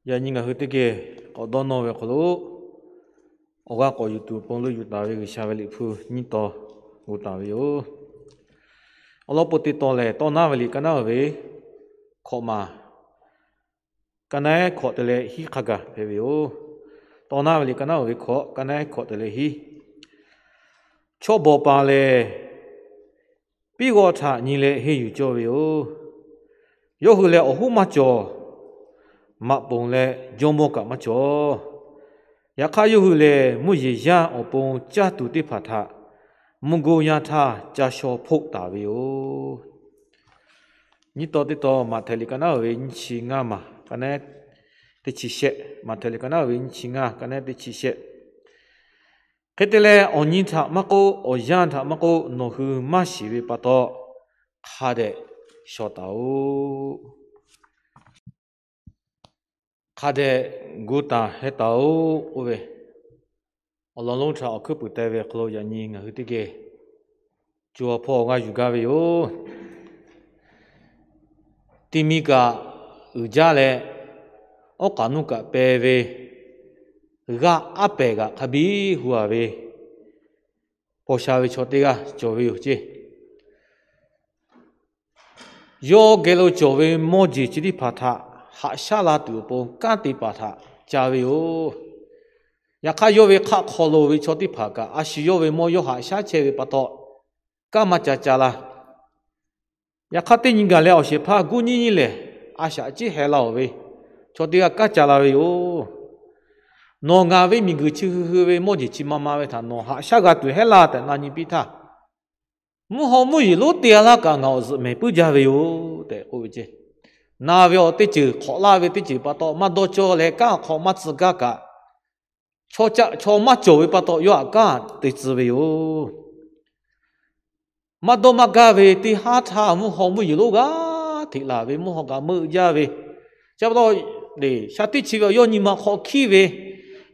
Yaꞈ nyi ngaˬ hui teˇ geh k'awꞈ dawˇ nawˇ ve awˬ hk'aw lo, awˬ g'aˇ k'awꞈ yuˬ tuˬ awˬ pon lo yuˬ taˍ ve G'uiˬsha ve liꞈ hpu nyiˇ tawn g'oꞈ taˍ ve yoˬ. Awˬ lawn pon teˇ tawn lehˬ, Tawˇ naˉ ve liꞈ ka naˉ uˍ ve hkawꞈ maˬ, ka naˉ hkawꞈ te leh hiˉ hk'a gaˬ hpehꞈ ve yoˬ. Tawˇ naˉ ve liꞈ ka naˉ uˍ ve hkawꞈ, ka naˉ hkawꞈ te leh hiˉ. Chaw bawˬ paˍ lehˬ, piˉ g'awˇ htaꞈ nyi leh henˇ yuˬ cawˇ ve yoˬ. Yawˇ hui lehˬ, awˬ hoˉ maˇ cawˬ, maꞈ poˍ leh jawˇmawˇ kaꞈ maˇ cawˬ. Yaꞈ hk'aˇ, yawˇ hui lehˬ, mvuhˇ yeˬ yaˇ awˬ pon caˇ tuˬ teˇ hpaˍ htaꞈ mvuhˇ goˇ yaˇ htaˇ ca shaw hpoˆ taˍ ve yoˬ. Nyiˇ tawn teˇ tawn, Maꞈhtehˍ liꞈ ka naˉ uˍ ve nyiˇ chi ngaˇ maˬ, ka naˉ teˇ chi shehˆ. Maꞈhtehˍ liꞈ ka naˉ uˍ ve nyiˇ chi ngaˇ, ka naˉ teˇ chi shehˆ. Hk'e te leh, awˬ nyi htaꞈ maˇ k'oˆ, awˬ yanˇ htaꞈ maˇ k'oˆ, nawˬ hui maˇ shiˍ ve pa taw, hk'a dehꞈ shaw taˍ-oꞈ. Hk'a dehꞈ gu taˍ heh taˍ-oꞈ k'oˆ ve, awˬ lawn lonˉ htaꞈ awˬ hkuiˉ puiˍ te ve awˬ hk'aw lo yaꞈ nyi ngaˬ hui teˇ geh co ha hpawˇ g'a yuˬ gaˇ ve yoˬ. Ti mi kaꞈ uiˍ jaˇ leh, awˉ k'aꞈ nuˇ kaꞈ peh ve, g'aˆ aˉ pehˍ kaꞈ hk'a biˇ hu-a ve, paw sha ve chaw teˇ g'aˇ cawˬ ve yoˬ ceˇ. Yawˇ geh lo cawˬ ve mawˇ jeˬ chi teˇ hpaˍ htaꞈ haꞈ shaˉ la tuˬ awˬ pon kanˉ te paˍ htaꞈ ca ve yoˬ. Yaꞈ hk'aˇ, yawˇ ve hk'aˆ hk'aw lo ve chaw teˇ hpaˍ kaꞈ, a shu yawˇ ve mawˇ yawˇ haꞈ shaˉ chehˇ ve pa taw, kanˉ maˇ ca ca la. Yaꞈ hk'aˇ, teˇ nyi gaˬ leh awˬ shehˍ hpaˇ guˇ nyiˉ nyiˉ lehˬ, a shaꞈ ciˉ heh la-oˬ ve chaw teˇ g'aˇ kanˉ ca la ve yoˬ. Nawˬ ngaˬ ve miˬguiˬ chi hui hui ve mawˇ jeˬ chi ma ma ve htaꞈ nawˬ haꞈ shaˉ g'a tuˬ hehˉ laˇ tehꞈ na nyi piˇ htaˇ, mvuhˇ haw mvuhˇ yeˬ lonˉ te-a laˇ kaꞈ ngaˬ awˬ zuhꞈ mehˍ puiˉ jaˇ ve yoˬ tehꞈ k'oˆ ve ceˇ. Na ve awˬ teˇ ceuˬ hk'awꞈ laˇ ve teˇ ceuˬ pa taw maˇ dawˇ cawˇ leh, kanˉ awˬ hk'aw maˇ tcuh gaˇ kaꞈ, chaw caˆ chaw maˇ cawˬ ve pa taw yawˇ htaꞈ kanˉ te tcuh ve yoˬ. Maˇ dawˇ maˇ gaˇ ve teˇ haˉ htaˇ, mvuhˇ haw mvuhˇ yeˬ lonˉ g'aˇ hteꞈ laˬ ve, mvuhˇ haw kaꞈ meuˆ jaˇ ve, chi pa taw, sha teˇ chi ve yawˇ nyi ma hk'aw hkiˉ ve,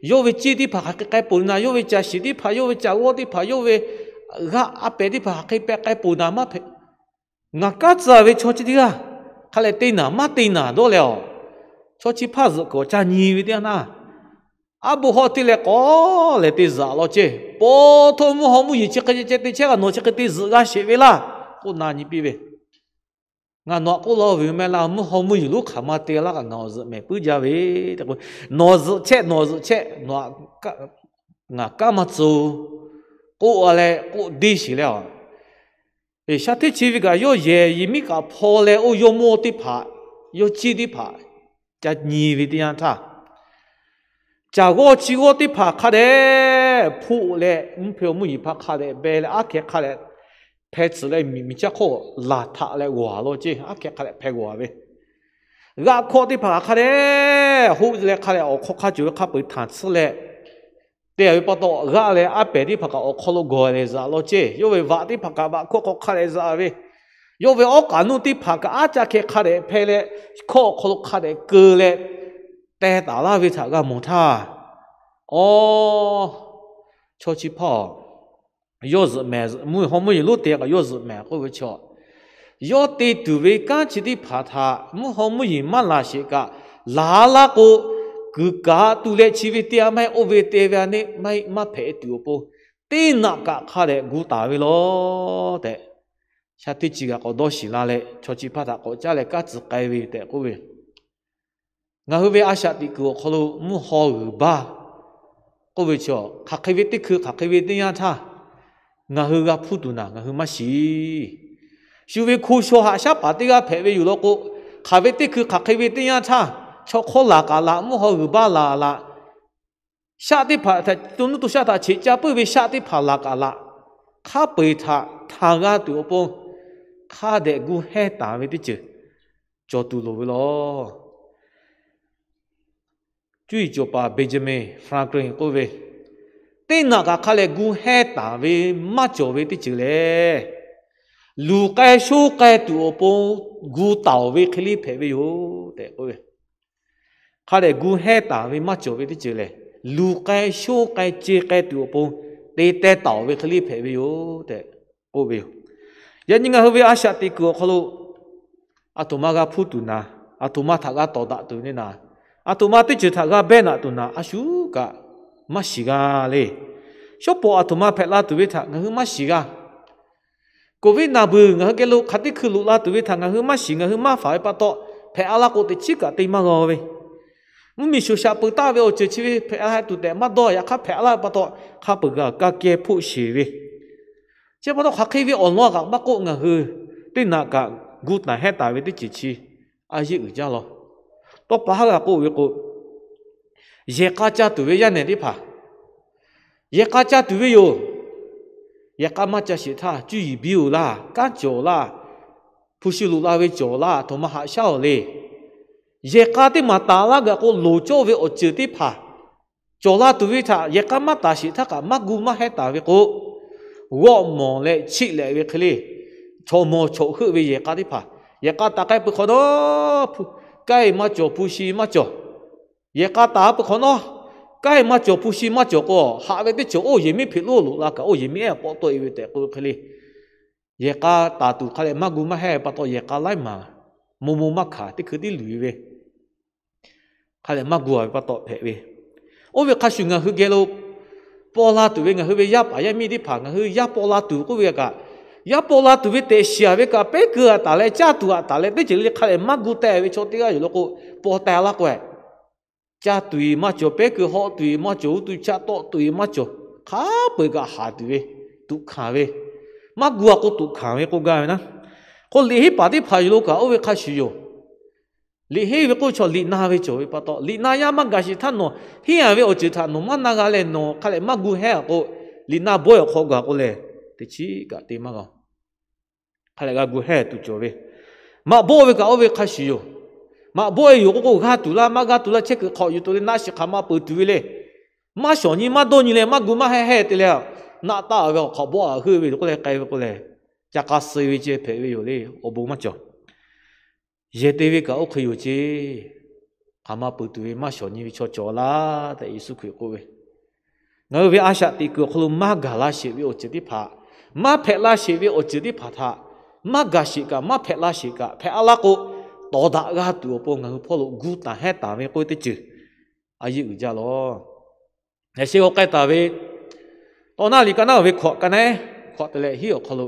yawˇ ve ceˇ teˇ hpaˍ hk'aˬ hk'e k'ai peuˬ na, yawˇ ve caˬ shiˍ teˇ hpaˍ, yawˇ ve caˬ g'awˇ teˇ hpaˍ, yawˇ ve g'aˆ aˉ pehˍ teˇ hpaˍ hk'aˬ hk'e pehꞈ k'ai peuˬ na maˇ hpehꞈ. Ngaˬ kanˉ tcuh ve chaw chi teˇ g'aˇ hk'a lehˬ te naˍ maˇ te naˍ dawˇ leh, a, chaw chi hpaˇ zuhꞈ kuiˬ awˬ ca nyi ve teˇ yanˇ htaˇ, aˉ bo hawˇ te leh k'awꞈ lehˬ te zuhꞈ law ceˇ. Paw htoˇ mvuhˇ haw mvuhˇ yeˬ chi hk'e ceh te chehˇ kaꞈ nawˬ chi hk'e te zuhꞈ g'a sheˍ ve laˇ k'oˆ na nyi piˇ ve. Ngaˬ nawˬ htaꞈ k'oˆ laˇ ve maˇ heˆ laˇ, mvuhˇ haw mvuhˇ yeˬ lonˉ hk'aˬ ma te laˇ kaꞈ ngaˬ awˬ zuhꞈ mehˍ puiˉ jaˇ ve tehꞈ k'o, nawˬ zuhꞈ chehˇ, nawˬ zuhꞈ chehˇ, nawˬ htaꞈ ngaˬ kanˉ maˇ tcuh k'oˆ a leh k'oˆ deˇ sheˍ leh, a, sha teˇ chi ve kaꞈ yawˇ yehˬ yehˬ miˉ kaꞈ hpaw leh, oˇ yawˇ mawˇ teˇ hpaˍ, yawˇ ceˇ teˇ hpaˍ ca nyi ve teˇ yanˇ htaˇ, caˬ g'awˇ chi g'awˇ teˇ hpaˍ hk'a dehꞈ hpoˆ leh, mvuhˇ hpeu mvuhˇ yeˬ hpaˇ hk'a dehꞈ beh leh, aˉ hkeh hk'a dehꞈ hpeh tsuhꞈ leh, miˬ miˬ caˇ hk'oˆ laˬ htaꞈ leh g'awˬ a law ceˇ. Aˉ hkeh hk'a dehꞈ hpeh g'awˬ a ve, g'aˆ hkawˆ teˇ hpaˍ hk'a dehꞈ hoˆ leh hk'a dehꞈ awˬ hk'aw hk'a cawˬ ve hk'a peu-eˬ htanˍ tsuhˇ leh te a ve pa taw, g'aˆ leh aˉ pehˍ teˇ hpaˍ kaꞈ awˬ hk'aw lo gawˬ leh zaꞈ law ceˇ. Yawˇ ve vaꞈ teˇ hpaˍ kaꞈ vaꞈ hkawˆ hk'aw hk'a dehꞈ zaꞈ ve, yawˇ ve awˉ k'aꞈ nuˇ teˇ hpaˍ kaꞈ aˉ ca hkeh hk'a dehꞈ hpeh leh, hkawˆ awˬ hk'aw lo hk'a dehꞈ keu leh teh taˍ laˇ ve htaꞈ g'a mawˬ htaˇ, a, chaw chi hpaˇ, yawˇ zuhꞈ mehˍ, mvuhˇ haw mvuhˇ yeˬ lonˉ te kaꞈ yawˇ zuhꞈ mehˍ k'oˆ ve chaw, yawˇ te tuˬ ve kanˉ chi teˇ hpaˍ htaꞈ mvuhˇ haw mvuhˇ yeˬ maˇ laˬ sheˍ kaꞈ, laˬ laˇ k'o, kuiˬ kaꞈ tuˬ leh chi ve te a maˇ heˆ, oˇ ve te ve a neˆ maˇ heˆ, maˇ hpehꞈ tuˬ awˬ pon, teˇ naꞈ kaꞈ hk'a dehꞈ gu taˍ ve law tehꞈ, sha teˇ chi g'aꞈ k'awꞈ dawˇ shiˍ la leh, chaw chi hpaˇ htaꞈ k'awꞈ caˉ leh kanˉ tcuh k'ai ve tehꞈ k'oˆ ve. Ngaˬ hui ve a shaꞈ teꞈ kuiˬ awˬ hk'aw lo mvuhˇ haw g'uiˬ baˇ k'oˆ ve chi, hk'aˬ hk'e ve teˇ hkui hk'aˬ hk'e ve teˇ yanˇ htaˇ, ngaˬ hui g'a hpuˇ tuˬ naˍ ngaˬ hui maˇ shiˍ. Shu ve hko shaw haꞈ shaˉ paˍ teˇ g'aˇ hpehꞈ ve yoˬ law k'o, hk'aˬ ve teˇ hkui hk'aˬ hk'e ve teˇ yanˇ htaˇ, chaw hk'awˇ laˬ kaꞈ laꞈ, mvuhˇ haw g'uiˬ baˇ laˬ laꞈ, shaˆ teˇ hpaˍ htaꞈ, to nuˇ to shaˆ htaꞈ cheꞈ ca puiˉ ve shaˆ teˇ hpaˍ laˬ kaꞈ laꞈ, hk'a peu-eˬ htaꞈ htanˍ g'a tuˬ awˬ pon hk'a dehꞈ gu heh taˍ ve teˇ ceuˬ cawˬ tuˬ loˍ ve law. Cuˇ yiˍ cawˬ paˍ Benjamin Franklin k'oˆ ve, teˇ naꞈ kaꞈ hk'a lehꞈ gu heh taˍ ve maˇ cawˬ ve teˇ ceuˬ lehˬ, luˬ k'ai shoˉ k'ai tuˬ awˬ pon gu taˍ-oˬ ve hk'e le hpehꞈ ve yoˬ tehꞈ k'oˆ ve. Hk'a dehꞈ gu heh taˍ ve maˇ cawˬ ve teˇ ceuˬ lehˬ, luˬ k'ai shoˉ k'ai ce k'ai tuˬ awˬ pon te teh taˍ-oˬ ve hk'e le hpehꞈ ve yoˬ tehꞈ k'oˆ ve yoˬ. Yaꞈ nyi ngaˬ hui ve a shaꞈ teꞈ kuiˬ awˬ hk'aw lo, aˬ htoꞈ ma g'a hpuˇ tuˬ naˍ, aˬ htoꞈ ma htaꞈ g'a tawˍ daꞈ tuˬ ve naˍ, Aˬ htoꞈ ma teˇ ceuˬ htaꞈ g'a behˇ naꞈ tuˬ naꞈ a shu kaꞈ maˇ shiˍ g'a le. Shawˉ pawˍ aˬ htoꞈ ma hpehꞈ la tuˬ ve htaꞈ ngaˬ hui maˇ shiˍ g'a. Covid naˬ beuˬ ngaˬ hui geh lo hk'aˬ teˇ hkui loꞈ la tuˬ ve htaꞈ ngaˬ hui maˇ shiˍ, ngaˬ hui maˇ faˍ ve pa taw, hpehꞈ a laˇ k'o teꞈ chiˉ kaꞈ te maˇ g'a ve. Mvuhˇmiˬ shoˍ shaꞈ peuˬ taˆ ve awˬ ceuˬ chi ve hpehꞈ la tuˬ tehꞈ maˇ dawˇ. Yaꞈ hk'aˇ hpehꞈ laˇ ve pa taw, hk'a peuˬ g'a ka keh hpoˆ sheˬ ve, chi pa taw hk'aˬ hk'e ve awˬ lawn kaꞈ maˇ k'oˆ, ngaˬ hui teˇ naꞈ kaꞈ gu taˍ hehˉ taˍ ve teˇ ceuˬ chi a yeˇ uiˍ jaˇ law. Tawˇ pa haˉ g'a k'oˆ ve k'o, yehˬ k'a ca tuˬ ve yaˇ nehˬ teˇ hpaˍ, yehˬ k'a ca tuˬ ve yoˬ. Yehˬ k'a maˇ ca sheˍ htaˇ, cuˇ yiˍ biˇ-oˬ laˇ, kanˉ cawˬ laˇ, hpu shi loꞈ la ve cawˬ laˇ, aˬ htoꞈ ma haꞈ shaˉ-oˬ le. Yehˬ k'a teˇ maˬ taˍ laˇ gaˬ k'o, loˍ cawˇ ve awˬ ceuˬ teˇ hpaˍ cawˬ la tuˬ ve htaꞈ yehˬ k'a maˇ taˍ sheˍ htaˇ kaꞈ maˇ gu maˇ hehˉ taˍ ve k'o, g'awˆ mawˬ leh chiˆ leh ve hk'e le, chaw mawˬ chaw heuˆ ve yehˬ k'a teˇ hpaˍ, yehˬ k'a taˍ k'ai peuˬ hk'awꞈ nawˉ, kaiˇ maˇ cawˬ, hpu shi maˇ cawˬ. Yehˬ k'a taˍ peuˬ hk'awꞈ nawˉ, kaiˇ maˇ cawˬ, hpu shi maˇ cawˬ k'o, haꞈ ve teˇ ceuˬ oˇ yehˬ miˉ hpeꞈ lonˉ loꞈ la kaꞈ, oˇ yehˬ miˉ ehˉ k'awꞈ tawˆ-e ve tehꞈ k'oˆ ve hk'e le. Yehˬ k'a taˍ tuˬ hk'a leh maˇ gu maˇ hehˉ ve pa taw, yehˬ k'a laiˉ maˬ mo mo maˇ hkanˍ, teˇ hkui tiˉ luˬ-e ve, hk'a leh maˇ gu-a ve pa taw hpehꞈ ve. Oˇ ve hk'a shuˍ ngaˬ hui geh lo paw la tuˬ ve ngaˬ hui ve yaˇ paˍ yaˇ miˇ teˇ hpaˍ, ngaˬ hui yaˇ paw la tuˬ k'oˆ ve kaꞈ, yaˇ paw la tuˬ ve tehꞈ shiˍ-a ve kaꞈ, pehˉ keu-a taˍ leh, caˇ tuˬ-a taˍ leh, teˇ ceuˬ le hk'a leh maˇ gu teh ve chaw teˇ g'aˇ yoˬ law k'o, paw teh laˇ k'o, caˇ tuˬ-e maˇ cawˬ, pehˉ keu hawˆ tuˬ-e maˇ cawˬ, uˉ tuˬ chaˆ tawˆ tuˬ-e maˇ cawˬ, hk'a peu-eˬ kaꞈ haˍ tuˬ ve, tuꞈ hkanˍ ve, maˇ gu-a k'o tuꞈ hkanˍ ve k'oˆ gaˇ ve naˉ. K'o liꞈ henˇ paˍ teˇ hpaˍ yoˬ lo kaꞈ oˇ ve hk'a shuˍ yoˬ. Liꞈ henˇ ve k'oˆ chaw liꞈ na ve cawˬ ve pa taw, liꞈ na yaˇ maˇ gaˬ sheˍ htaˇ nawˬ henˇ-a ve awˬ ceuˬ htaꞈ nawˬ maˇ na g'a leh nawˬ hk'a leh maˇ gu hehˉ-a k'o, liꞈ na bawehˇ awˬ hk'aw gaˬ k'o lehˬ, teˇ chiˉ kaꞈ te maˇ g'a-oˬ. Hk'a leh g'a gu hehˉ tuˬ cawˬ ve, maꞈ bawˆ ve kaꞈ oˇ ve hk'a shuˍ yoˬ. Maꞈ bawˆ-e yoˬ k'oˆ k'o, g'a tuˬ laˇ maˇ g'a tuˬ laˇ chehˇ kuiˬ hk'awꞈ yuˬ tuˬ le, naˆ shiˍ hk'aˬ ma peuˬ tuˬ ve le. Maˇ shawˍ nyi maˇ dawˇ nyi leh maˇ gu maˇ hehˉ hehˉ te leh, naˆ taˆ-a ve awˬ hk'awꞈ bawˆ-a heuˆ ve yoˬ k'oˆ leh k'ai ve k'o lehˬ, ca k'a suh ve ceh hpehꞈ ve yoˬ le. Awˬ bon maˇ cawˬ. Yehˬ te ve kaꞈ oˇ hk'e yoˬ ceˇ. Hk'aˬ ma peuˬ tuˬ ve maˇ shawˍ nyi ve chaw cawˬ laˇ tehꞈ Yeˍsuˆ Hkriꞈ k'oˆ ve, ngaˬ hui ve a shaꞈ teꞈ kuiˬ awˬ hk'aw lo maˇ gaˬ la sheˍ ve awˬ ceuˬ teˇ hpaˍ, maˇ hpehꞈ la sheˍ ve awˬ ceuˬ teˇ hpaˍ htaꞈ maˇ gaˬ sheˍ kaꞈ maˇ hpehꞈ la sheˍ kaꞈ hpehꞈ-a laˇ k'o, tawˍ daꞈ g'a tuˬ awˬ pon ngaˬ hui hpawˇ lo gu taˍ hehˉ taˍ ve k'oˆ ve teˇ ceuˬ a yeˇ uiˍ jaˇ law. Yaꞈ sheh g'aw k'ai taˍ ve, Tawˇ naˆ liꞈ ka naˆ-oˬ ve hkawꞈ ka naˆ-ehˉ hkawꞈ te leh hiˉ awˬ hk'aw lo,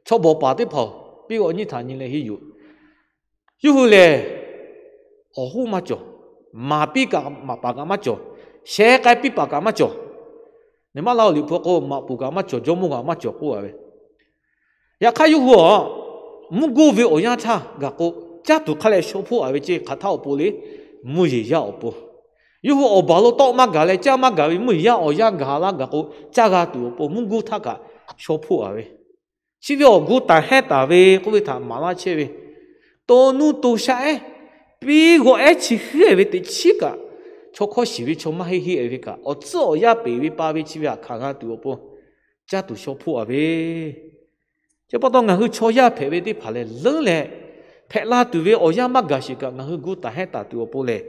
chaw bawˬ paˍ teˇ hpaˍ-oˬ, piˇ g'awˆ nyiˇ htaꞈ nyi leh henˇ yuˬ. Yawˇ hui lehˬ, awˬ hoˉ maˇ cawˬ. Maˍ piˇ kaꞈ maˍ paˍ kaꞈ maˇ cawˬ. Sheh k'ai piˇ paˍ kaꞈ maˇ cawˬ. Neˬ maˇ laˇ-oˬ, liꞈ hpu k'o maꞈ poˍ kaꞈ maˇ cawˬ, jawˇmawˇ kaꞈ maˇ cawˬ k'oˆ-a ve. Yaꞈ hk'aˇ yawˇ hui-a, mvuhˇ goˇ ve awˬ yanˇ htaˇ gaˬ k'o, caˇ tuˬ hk'a leh shaw hpoˆ-a ve ceˇ. Hk'aˬ htaˇ awˬ pon le, mvuhˇ yeˬ yaˇ awˬ pon, yawˇ hui awˬ baˬ lo tawˆ maˇ gaˬ leh caˇ maˇ gaˬ ve mvuhˇ yeˬ yaˇ awˬ yanˇ gaˬ laˇ gaˬ k'o, caˇ g'a tuˬ awˬ pon mvuhˇ goˇ htaˇ kaꞈ shaw hpoˆ-a ve, chi ve awˬ gu taˍ hehˉ taˍ ve k'oˆ ve htaꞈ maˍ laˇ chehˇ ve, to nuˇ to shaˆ-ehˉ, piˇ g'awˆ-ehˉ chi heuˆ-e ve teꞈ chiˉ kaꞈ, chaw hkawˇ shiˍ ve chaw maˇ heˆ heˆ-e ve kaꞈ, awˬ tcuhˉ awˬ yaˇ peˬ ve pa ve chi ve htaꞈ hkanˍ g'a tuˬ awˬ pon, caˇ tuˬ shaw hpoˆ-a ve, chi pa taw ngaˬ hui chaw yaˇ hpehꞈ ve teˇ hpaˍ lehˬ, leuˉ leh hpehꞈ la tuˬ ve awˬ yanˇ maˇ gaˬ sheˍ kaꞈ ngaˬ hui gu taˍ hehˉ taˍ tuˬ awˬ pon lehˬ,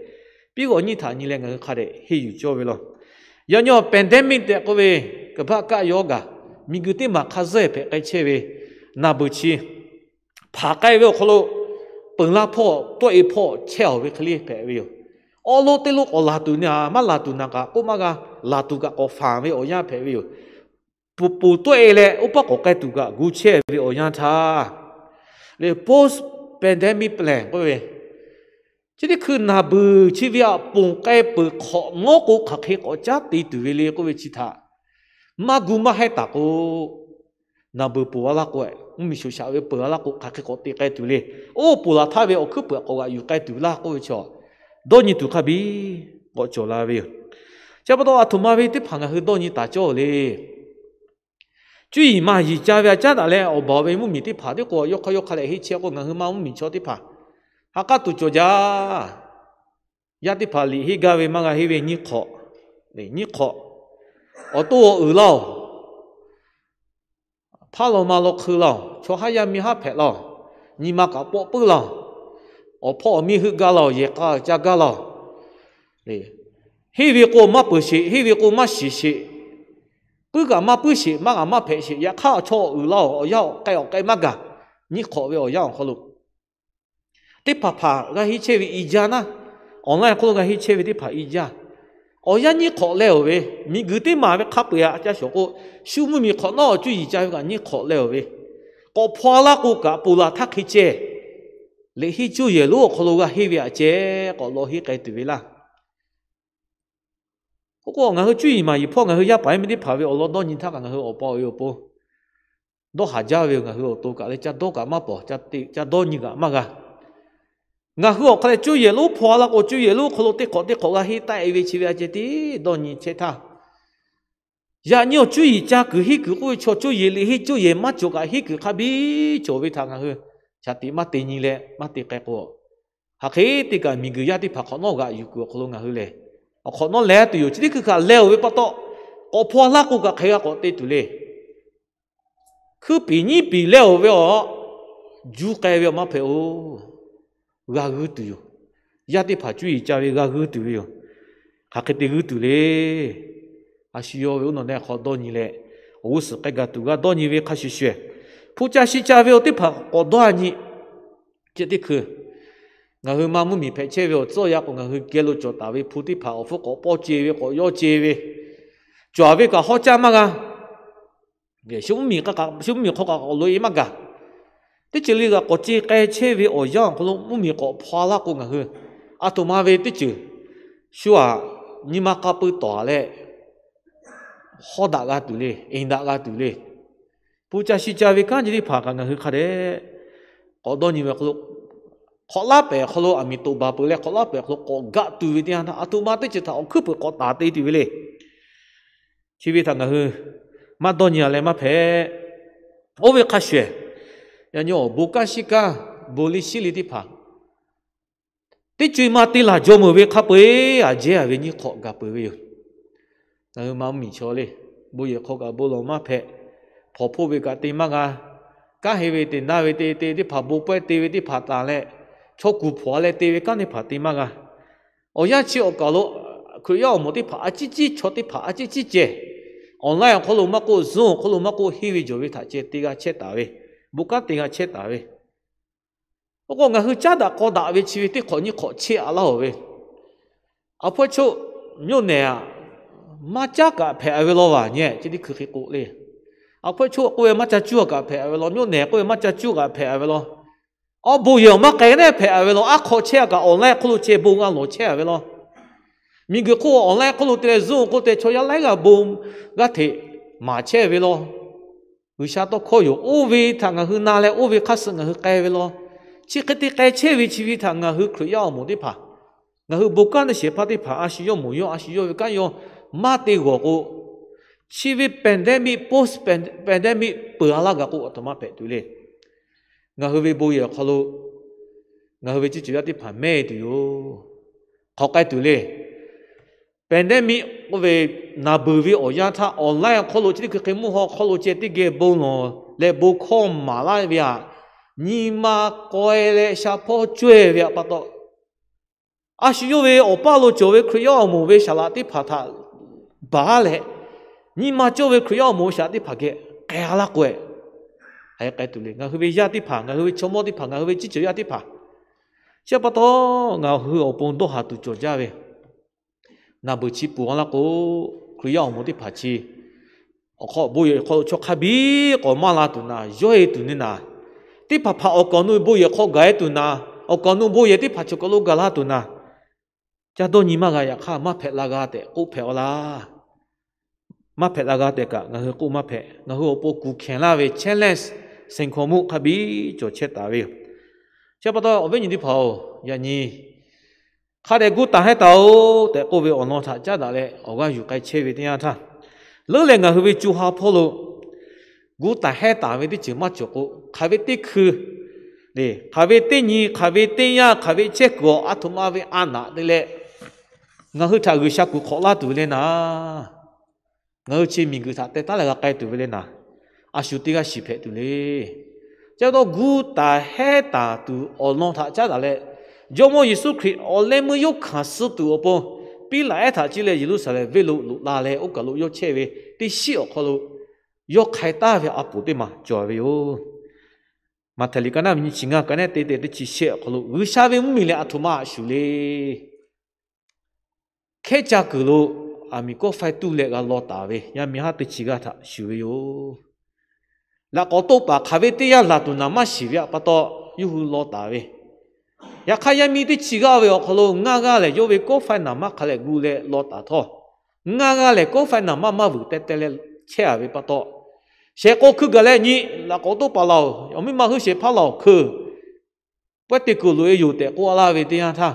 piˇ g'awˆ nyiˇ htaꞈ nyi leh ngaˬ hui hk'a dehꞈ henˇ yuˬ cawˇ ve law. Yaꞈ nyi pandemic tehꞈ k'oˆ ve, kaˍ baˆ kaˆ yaw gaˬ, miˬguiˬ teˇ maˬ hk'a zuhˇ hpehꞈ k'ai chehˇ ve, naˬ beuˬ chi hpanˍ k'ai ve awˬ hk'aw lo, peuˬ laˇ hpawˇ tawˆ-e hpawˇ chehˇ-a ve hk'e le hpehꞈ ve yoˬ. Awˉ lonˉ teˇ lonˉ k'awꞈ laˬ tuˬ naˍ maˇ laˬ tuˬ naˍ kaꞈ k'oˆ maˇ g'a, laˬ tuˬ kaꞈ k'awꞈ fanˬ ve awˬ yanˇ hpehꞈ ve yoˬ. Peuˬ peuˬ tawˆ-e leh oˇ paˆ k'awꞈ k'ai tuˬ kaꞈ gu chehˇ ve awˬ yanˇ htaˇ, le post pandemic plan k'oˆ ve, chi teˇ hkui naˬ beuˬ chi ve aꞈ ponˬ k'ai peuˬ hk'awꞈ nawˉ k'o, hk'aˬ hk'e k'awꞈ caˉ te tuˬ ve le k'oˆ ve chi htaꞈ maˇ gu maˇ hehˉ taˍ k'o, naˬ beuˬ ponˬ-a laˇ k'o, mvuhˇmiˬ shoˍ shaꞈ ve peuˬ-a laˇ k'o, hk'aˬ hk'e k'awꞈ te k'ai tuˬ le. Oˇ ponˬ laˬ htaˇ ve awˬ hkuiˉ puiˍ k'awꞈ g'aꞈ yuˬ k'ai tuˬ laˇ k'oˆ ve chaw, dawˇ nyi tuˬ hk'a biˇ k'awꞈ cawˬ la ve yoˬ. Chi pa taw aˬ htoꞈ ma ve teˇ hpaˍ ngaˬ hui dawˇ nyi taˍ cawˇ le. Cuˇ yiˍ maˍ yiˍ ca ve a caˉ daꞈ leh awˬ baˬ ve mvuhˇmiˬ teˇ hpaˍ tiˉ k'o, yawˇ hk'aˇ yawˇ hk'a leh henˇ chehˇ k'o, ngaˬ hui ma mvuhˇmiˬ chaw teˇ hpaˍ ha k'aˉ tuˬ cawˬ jaˇ. Yaˇ teˇ hpaˍ liꞈ henˇ gaˇ ve maˇ g'a henˇ ve nyiˇ hk'awꞈ, nyiˇ hk'awꞈ, awˬ to awˬ uiˍ laˇ-oˬ, hpaˇ law ma law hk'eu laˇ-oˬ, chaw haˉ yaˇ miˇ haˉ hpehꞈ laˇ-oˬ, nyi ma kaꞈ pawˆ puiˉ laˇ-oˬ, awˬ hpawˇ awˬ miˇ heuˆ gaˇ laˇ-oˬ, yehˬ k'a caˇ gaˇ laˇ-oˬ, henˇ ve k'o maˇ peuˬ sheˍ, henˇ ve k'o maˇ shiˍ sheˍ, puiˉ kaꞈ maˇ puiˉ sheˍ, maˇ g'a maˇ hpehꞈ sheˍ. Yaꞈ hk'aˇ chaw awˬ uiˍ laˇ-oˬ, awˬ yanˇ awˬ k'ai awˬ k'ai maˇ gaˬ. Nyiˇ hk'awꞈ ve awˬ yanˇ awˬ hk'aw lo teˇ hpaˍ hpaˍ g'a henˇ chehˇ ve i jaˇ naˉ, online hk'oˆ lo g'a henˇ chehˇ ve teˇ hpaˍ i jaˇ. Awˬ yanˇ nyiˇ hk'awꞈ leh-oˬ ve, miˬguiˬ teˇ maˬ ve hk'a peu-eˬ a ca shawˍ k'o, shu mvuhˇmiˬ hk'awꞈ nawˉ awˬ cuˇ yiˍ ca ve kaꞈ nyiˇ hk'awꞈ leh-oˬ ve, k'awꞈ hpaw laˇ k'o kaꞈ ponˬ laˬ htaˇ hk'e ceh, liꞈ henˇ cuˇ yehˬ lonˉ awˬ hk'aw lo g'a henˇ ve aꞈ ceh k'awꞈ law henˇ k'ai tuˬ ve laˇ. Oˇ k'o, ngaˬ hui cuˇ yiˍ maˍ yiˍ hpawˇ ngaˬ hui yaˇ paˍ yaˇ miˇ teˇ hpaˍ ve awˬ lawn dawˇ nyi htaˇ kaꞈ ngaˬ hui awˬ pa awˬ e awˬ pon dawˇ haˍ jaˇ ve yoˬ. Ngaˬ hui awˬ to kaꞈ leh ca dawˇ kaꞈ maˇ pawˍ, ca dawˇ nyi kaꞈ maˇ g'a. Ngaˬ hui awˬ hk'aw leh cuˇ yehˬ lonˉ hpaw laˇ k'o, cuˇ yehˬ lonˉ hk'aw lo teˇ hk'awꞈ teˇ hk'awꞈ g'a henˇ taˆ-e ve chi ve a ceh tiˉ dawˇ nyi chehˇ htaˇ, yaꞈ nyi awˬ cuˇ yiˍ ca kuiˬ henˇ kuiˬ k'oˆ ve chaw, cuˇ yehˬ liꞈ henˇ cuˇ yehˬ maˇ cawˬ kaꞈ henˇ kuiˬ hk'a biˇ cawˬ ve htaꞈ ngaˬ hui shaˍ tiꞈ maˇ te nyi leh maˇ te k'ai k'o, hk'aˬ hk'e te kaꞈ miˬguiˬ yaˇ teˇ hpaˍ hk'awꞈ nawˉ g'aꞈ yuˬ kuiˬ awˬ hk'aw lo ngaˬ hui lehˬ, awˬ hk'awꞈ nawˉ leh tuˬ yoˬ. Chi teˇ hkui htaꞈ leh-oˬ ve pa taw, k'awꞈ hpaw laˇ k'o kaꞈ hk'e g'a k'awꞈ te tuˬ le. Hkuiˉ piˍ nyiˉ piˍ leh-oˬ ve awˬ juˇ k'ai ve awˬ maˇ hpehꞈ-oˬ. G'a g'uiˇ tuˬ yoˬ. Yaˇ teˇ hpaˍ cuˇ yiˍ ca ve g'a g'uiˇ tuˬ ve yoˬ. Hk'aˬ hk'e te g'uiˇ tuˬ le. A shu yawˇ ve uˉ nawˬ neˇ hk'aw dawˇ nyi leh, awˬ g'uˇ suhˍ k'ai gaˬ tuˬ g'a dawˇ nyi ve hk'a shuˍ shuˍ, hpu ca shi ca ve awˬ teˇ hpaˍ k'awꞈ dawˇ-a nyi. Ceh teˇ hkui, ngaˬ hui ma mvuhˇmiˬ hpehꞈ chehˇ ve awˬ tcuhˉ awˬ yanˇ k'o, ngaˬ hui geh lo cawˬ taˍ ve hpu teˇ hpaˍ awˬ hpfuhˇ k'awꞈ pawˇ ce ve, k'awꞈ yawˇ ce ve, cawˬ ve kaꞈ hawˉ caˇ maˇ g'a. Shu mvuhˇmiˬ hk'aw kaꞈ k'awꞈ loꞈ-e maˇ gaˬ. Teˇ ceuˬ le g'a k'awꞈ ce k'ai chehˇ ve awˬ yanˇ awˬ hk'aw lo mvuhˇmiˬ k'awꞈ hpaw laˇ k'o, ngaˬ hui aˬ htoꞈ ma ve teˇ ceuˬ shu-aꞈ nyi ma k'a peu tawˍ-a leh, hawˉ daꞈ g'a tuˬ le, eˍ daꞈ g'a tuˬ le. Hpu ca shi ca ve kanˉ ji teˇ hpaˍ kaꞈ ngaˬ hui hk'a dehꞈ k'awꞈ dawˇ nyi ve awˬ hk'aw lo, hk'awꞈ laˉ pehˍ awˬ hk'aw lo aˬ miˍ toꞈ baˬ peuˬ leh, hk'awꞈ laˉ pehˍ awˬ hk'aw lo k'awꞈ gaꞈ tuˬ ve teˇ yanˇ htaˇ, aˬ htoꞈ ma teˇ ceuˬ htaꞈ awˬ hkuiˉ peuˬ k'awꞈ taˍ te tuˬ ve le. Chi ve htaꞈ ngaˬ hui maˇ dawˇ nyi-a leh maˇ hpehꞈ. Oˇ ve hk'a shuˍ, yaꞈ nyi awˬ bon kanˉ shiˉ kanˉ, bon liˇ shiˉ liˇ teˇ hpaˍ teˇ co-e ma te laˬ jaw meuˬ ve hk'a peu-eˬ, aˬ jehˇ-a ve nyiˇ hk'awꞈ gaˬ peuˬ ve yoˬ. Ngaˬ hui ma mvuhˇmiˬ chaw le, bon yehˬ hk'aw kaꞈ bon lawˬ maˇ hpehꞈ, hpawnˬ hpoˇ ve kaꞈ te maˇ g'a, kanˉ he ve te naˇ ve te te teˇ hpaˍ bon pawehˇ te ve teˇ hpaˍ taˍ leh, chaw kuˬ hpawnˬ-a leh te ve kanˉ teˇ hpaˍ te maˇ g'a. Awˬ yanˇ chi awˬ kaˬ lo Hkriꞈ yaˇ awˬ moˍ teˇ hpaˍ a ciˉ ciˉ, chaw teˇ hpaˍ a ciˉ ciˉ ceh, online awˬ hk'aw lo maˇ k'oˆ, Zoom awˬ hk'aw lo maˇ k'oˆ, henˇ ve jawˬ ve htaꞈ ceh te g'a chehˇ taˍ ve, bon kanˉ te g'a chehˇ taˍ ve. Oˇ k'o, ngaˬ hui caˉ daꞈ k'aw daꞈ ve chi ve teˇ hk'awꞈ nyiˇ hk'awꞈ chehˇ-a laˇ-oˬ ve, aˬ hpawehˇ choˆ မြို့နယ် aꞈ, maˇ caˉ kaꞈ hpehꞈ-a ve law vaˬ nyi-e, chi teˇ hkui hk'e k'o le. Aˬ hpawehˇ choˆ k'oˆ ve maˇ ca cuˇ kaꞈ hpehꞈ-a ve law, မြို့နယ် k'oˆ ve maˇ ca cuˇ kaꞈ hpehꞈ-a ve law, awˬ bon yehˬ awˬ maˇ k'ai neˉ hpehꞈ-a ve law, aˉ hk'aw chehˇ-a kaꞈ awˬ laiˉ hk'oˆ lo ceh bon g'a lawˬ chehˇ-a ve law, miˬguiˬ hk'oˆ awˬ laiˉ hk'oˆ lo te leh Zoom hk'oˆ te chaw yaˇ laiˉ g'aˇ bon g'aˇ hteꞈ maˍ chehˇ ve law, G'uiˬsha tawˇ hkawˇ yoˬ. Oˇ ve htaꞈ ngaˬ hui na leh oˇ ve hk'aˇ suh ngaˬ hui k'ai ve law, chi hk'e te k'ai chehˇ ve chi ve htaꞈ ngaˬ hui Hkriꞈ yaˇ awˬ moˍ teˇ hpaˍ, ngaˬ hui bon kanˉ te shehˍ hpaˇ teˇ hpaˍ a shu yawˇ moˍ yawˇ a shu yawˇ ve kanˉ yawˇ maˇ te g'awˬ k'o, chi ve pandemic, post pandemic peuˬ-a laˇ gaˬ k'o, aˬ htoꞈ ma hpehꞈ tuˬ le. Ngaˬ hui ve bon yehˬ awˬ hk'aw lo ngaˬ hui ve ciˇ ceuˬ yaˇ teˇ hpaˍ mehˇ tuˬ yoˬ. Hk'aw k'ai tuˬ le. Pandemic k'oˆ ve naˬ beuˬ ve awˬ yanˇ htaˇ, online awˬ hk'aw lo chi teˇ hkui hk'e mvuhˇ haw hk'aw lo ceh teˇ geh bon lawˬ leh bon hkawˇ maˍ laˇ ve aꞈ, nyi ma k'ai leh sha hpawˇ cawehˇ ve aꞈ pa taw, a shu yawˇ ve awˬ paˇ lo cawˬ ve Hkriꞈ yaˇ awˬ moˍ ve saˍ laꞈ teˇ hpaˍ htaꞈ baˬ leh, nyi ma cawˇ ve Hkriꞈ yaˇ awˬ moˍ ve saˍ laꞈ teˇ hpaˍ geh k'ai-a laˇ k'o, hk'aˬ hk'e k'ai tuˬ le. Ngaˬ hui ve yaˇ teˇ hpaˍ, ngaˬ hui ve chaw mawˇ teˇ hpaˍ, ngaˬ hui ve ciˇ ceuˬ yaˇ teˇ hpaˍ, chi pa taw ngaˬ hui awˬ pon dawˇ haˍ tuˬ cawˬ jaˇ ve, naˬ beuˬ chi peuˬ-a laˇ k'o, Hkriꞈ yaˇ awˬ moˍ teˇ hpaˍ chi awˬ hk'aw bon yehˬ hk'aw lo chaw hk'a biˇ k'awꞈ maˇ la tuˬ naˍ, yawˇ-e tuˬ neˇ naˍ, teˇ hpaˍ hpaˍ awˬ kaˍ awˬ nu bon yehˬ hk'aw gaˬ-e tuˬ naˍ, awˬ kaˍ awˬ nu bon yehˬ teˇ hpaˍ chaw kaˬ lo gaˬ la tuˬ naˍ, caˇ dawˇ nyi maˇ g'a. Yaꞈ hk'aˇ, maˇ hpehꞈ la g'a tehꞈ k'oˆ hpehꞈ-a laˇ. Maˇ hpehꞈ la g'a tehꞈ kaꞈ ngaˬ hui k'oˆ maˇ hpehꞈ. Ngaˬ hui awˬ pon kuˬ hkehˍ laˇ ve challenge, စိန်ခေါ်မှု hk'a biˇ cawˬ chehˇ taˍ ve yoˬ. Chi pa taw awˬ viˉ nyi teˇ hpaˍ-oˬ, yaꞈ nyi hk'a dehꞈ gu taˍ hehnˇ taˍ-oꞈ tehꞈ k'oˆ ve awˬ lawn htaꞈ caˉ daꞈ leh awˬ g'aˇ yuˬ k'ai chehˇ ve teˇ yanˇ htaˇ, leuˉ leh ngaˬ hui ve co ha hpawˇ lo gu taˍ hehnˇ taˍ ve teˇ ceuˬ maˇ cawˬ k'o, hk'aˬ ve teˇ hkui, hk'aˬ ve teˇ nyi, hk'aˬ ve teˇ yanˇ, hk'aˬ ve chehˇ kuiˬ awˬ aˬ htoꞈ ma ve a naꞈ te leh, ngaˬ hui htaꞈ G'uiˬsha kuˬ hk'awꞈ laˇ tuˬ ve le naˍ, ngaˬ hui chi miˬguiˬ htaꞈ teh taˉ leh g'a k'ai tuˬ ve le naˍ, a shu teˇ g'aˇ shiˍ hpehꞈ tuˬ le. Chi pa taw gu taˍ hehnˇ taˍ tuˬ awˬ lawn htaꞈ caˉ daꞈ leh, Jawˇmawˇ Yeˍsuˆ Hkriꞈ awˬ leh meuˇ yawˇ hkanˍ suh tuˬ awˬ pon, Piˉlaꞈ ehˉ htaꞈ ciˇ leh Yeˍruˆsaˍlehnˍ venˇ lo loꞈ la leh oˇ kaˬ lo yawˇ chehˇ ve teˇ shiˉ awˬ hk'aw lo yawˇ hk'ai taˍ ve a poˍ teˇ maˬ cawˬ ve yoˬ. Maꞈhtehˍ liꞈ ka naˉ ve nyiˇ chi ngaˇ, ka naˉ te te teˇ chi shehˆ awˬ hk'aw lo G'uiˬsha ve mvuhˇmiˬ leh aˬ htoꞈ ma a shuˍ le. hkehˉ caˇ kuiˬ lo aˬ miˍ kawˆ faiˇ tuˇ leh g'a law taˍ ve yaˇ miˇ haˉ teˇ chi g'aˇ htaꞈ shuˍ ve yoˬ. Laꞈ k'awꞈ toˆ paˍ hk'aˬ ve teˇ yanˇ laˬ tuˬ naˍ maˇ shiˍ ve pa taw, yawˇ hui law taˍ ve. Yaꞈ hk'aˇ, yaˇ miˇ teˇ chi g'aˇ ve awˬ hk'aw lo ngaˇ g'aˇ lehˬ, yawˇ ve kawˆ faiˇ naˍ maˇ hk'a leh gu leh law taˍ htawˇ, ngaˇ g'aˇ lehˬ kawˆ faiˇ naˍ maˇ maˇ vuiˬ teh teh leh chehˇ a ve pa taw, shehˍ k'o hkui gaˬ leh nyi, laꞈ k'awꞈ toˆ paˍ laˬ-oˬ, awˬ miˇ ma heuˆ shehˍ hpaˇ laˬ-oˬ, hkui pawehˇ te kuiˬ loꞈ e yoˬ tehꞈ k'oˆ laˇ ve teˇ yanˇ htaˇ,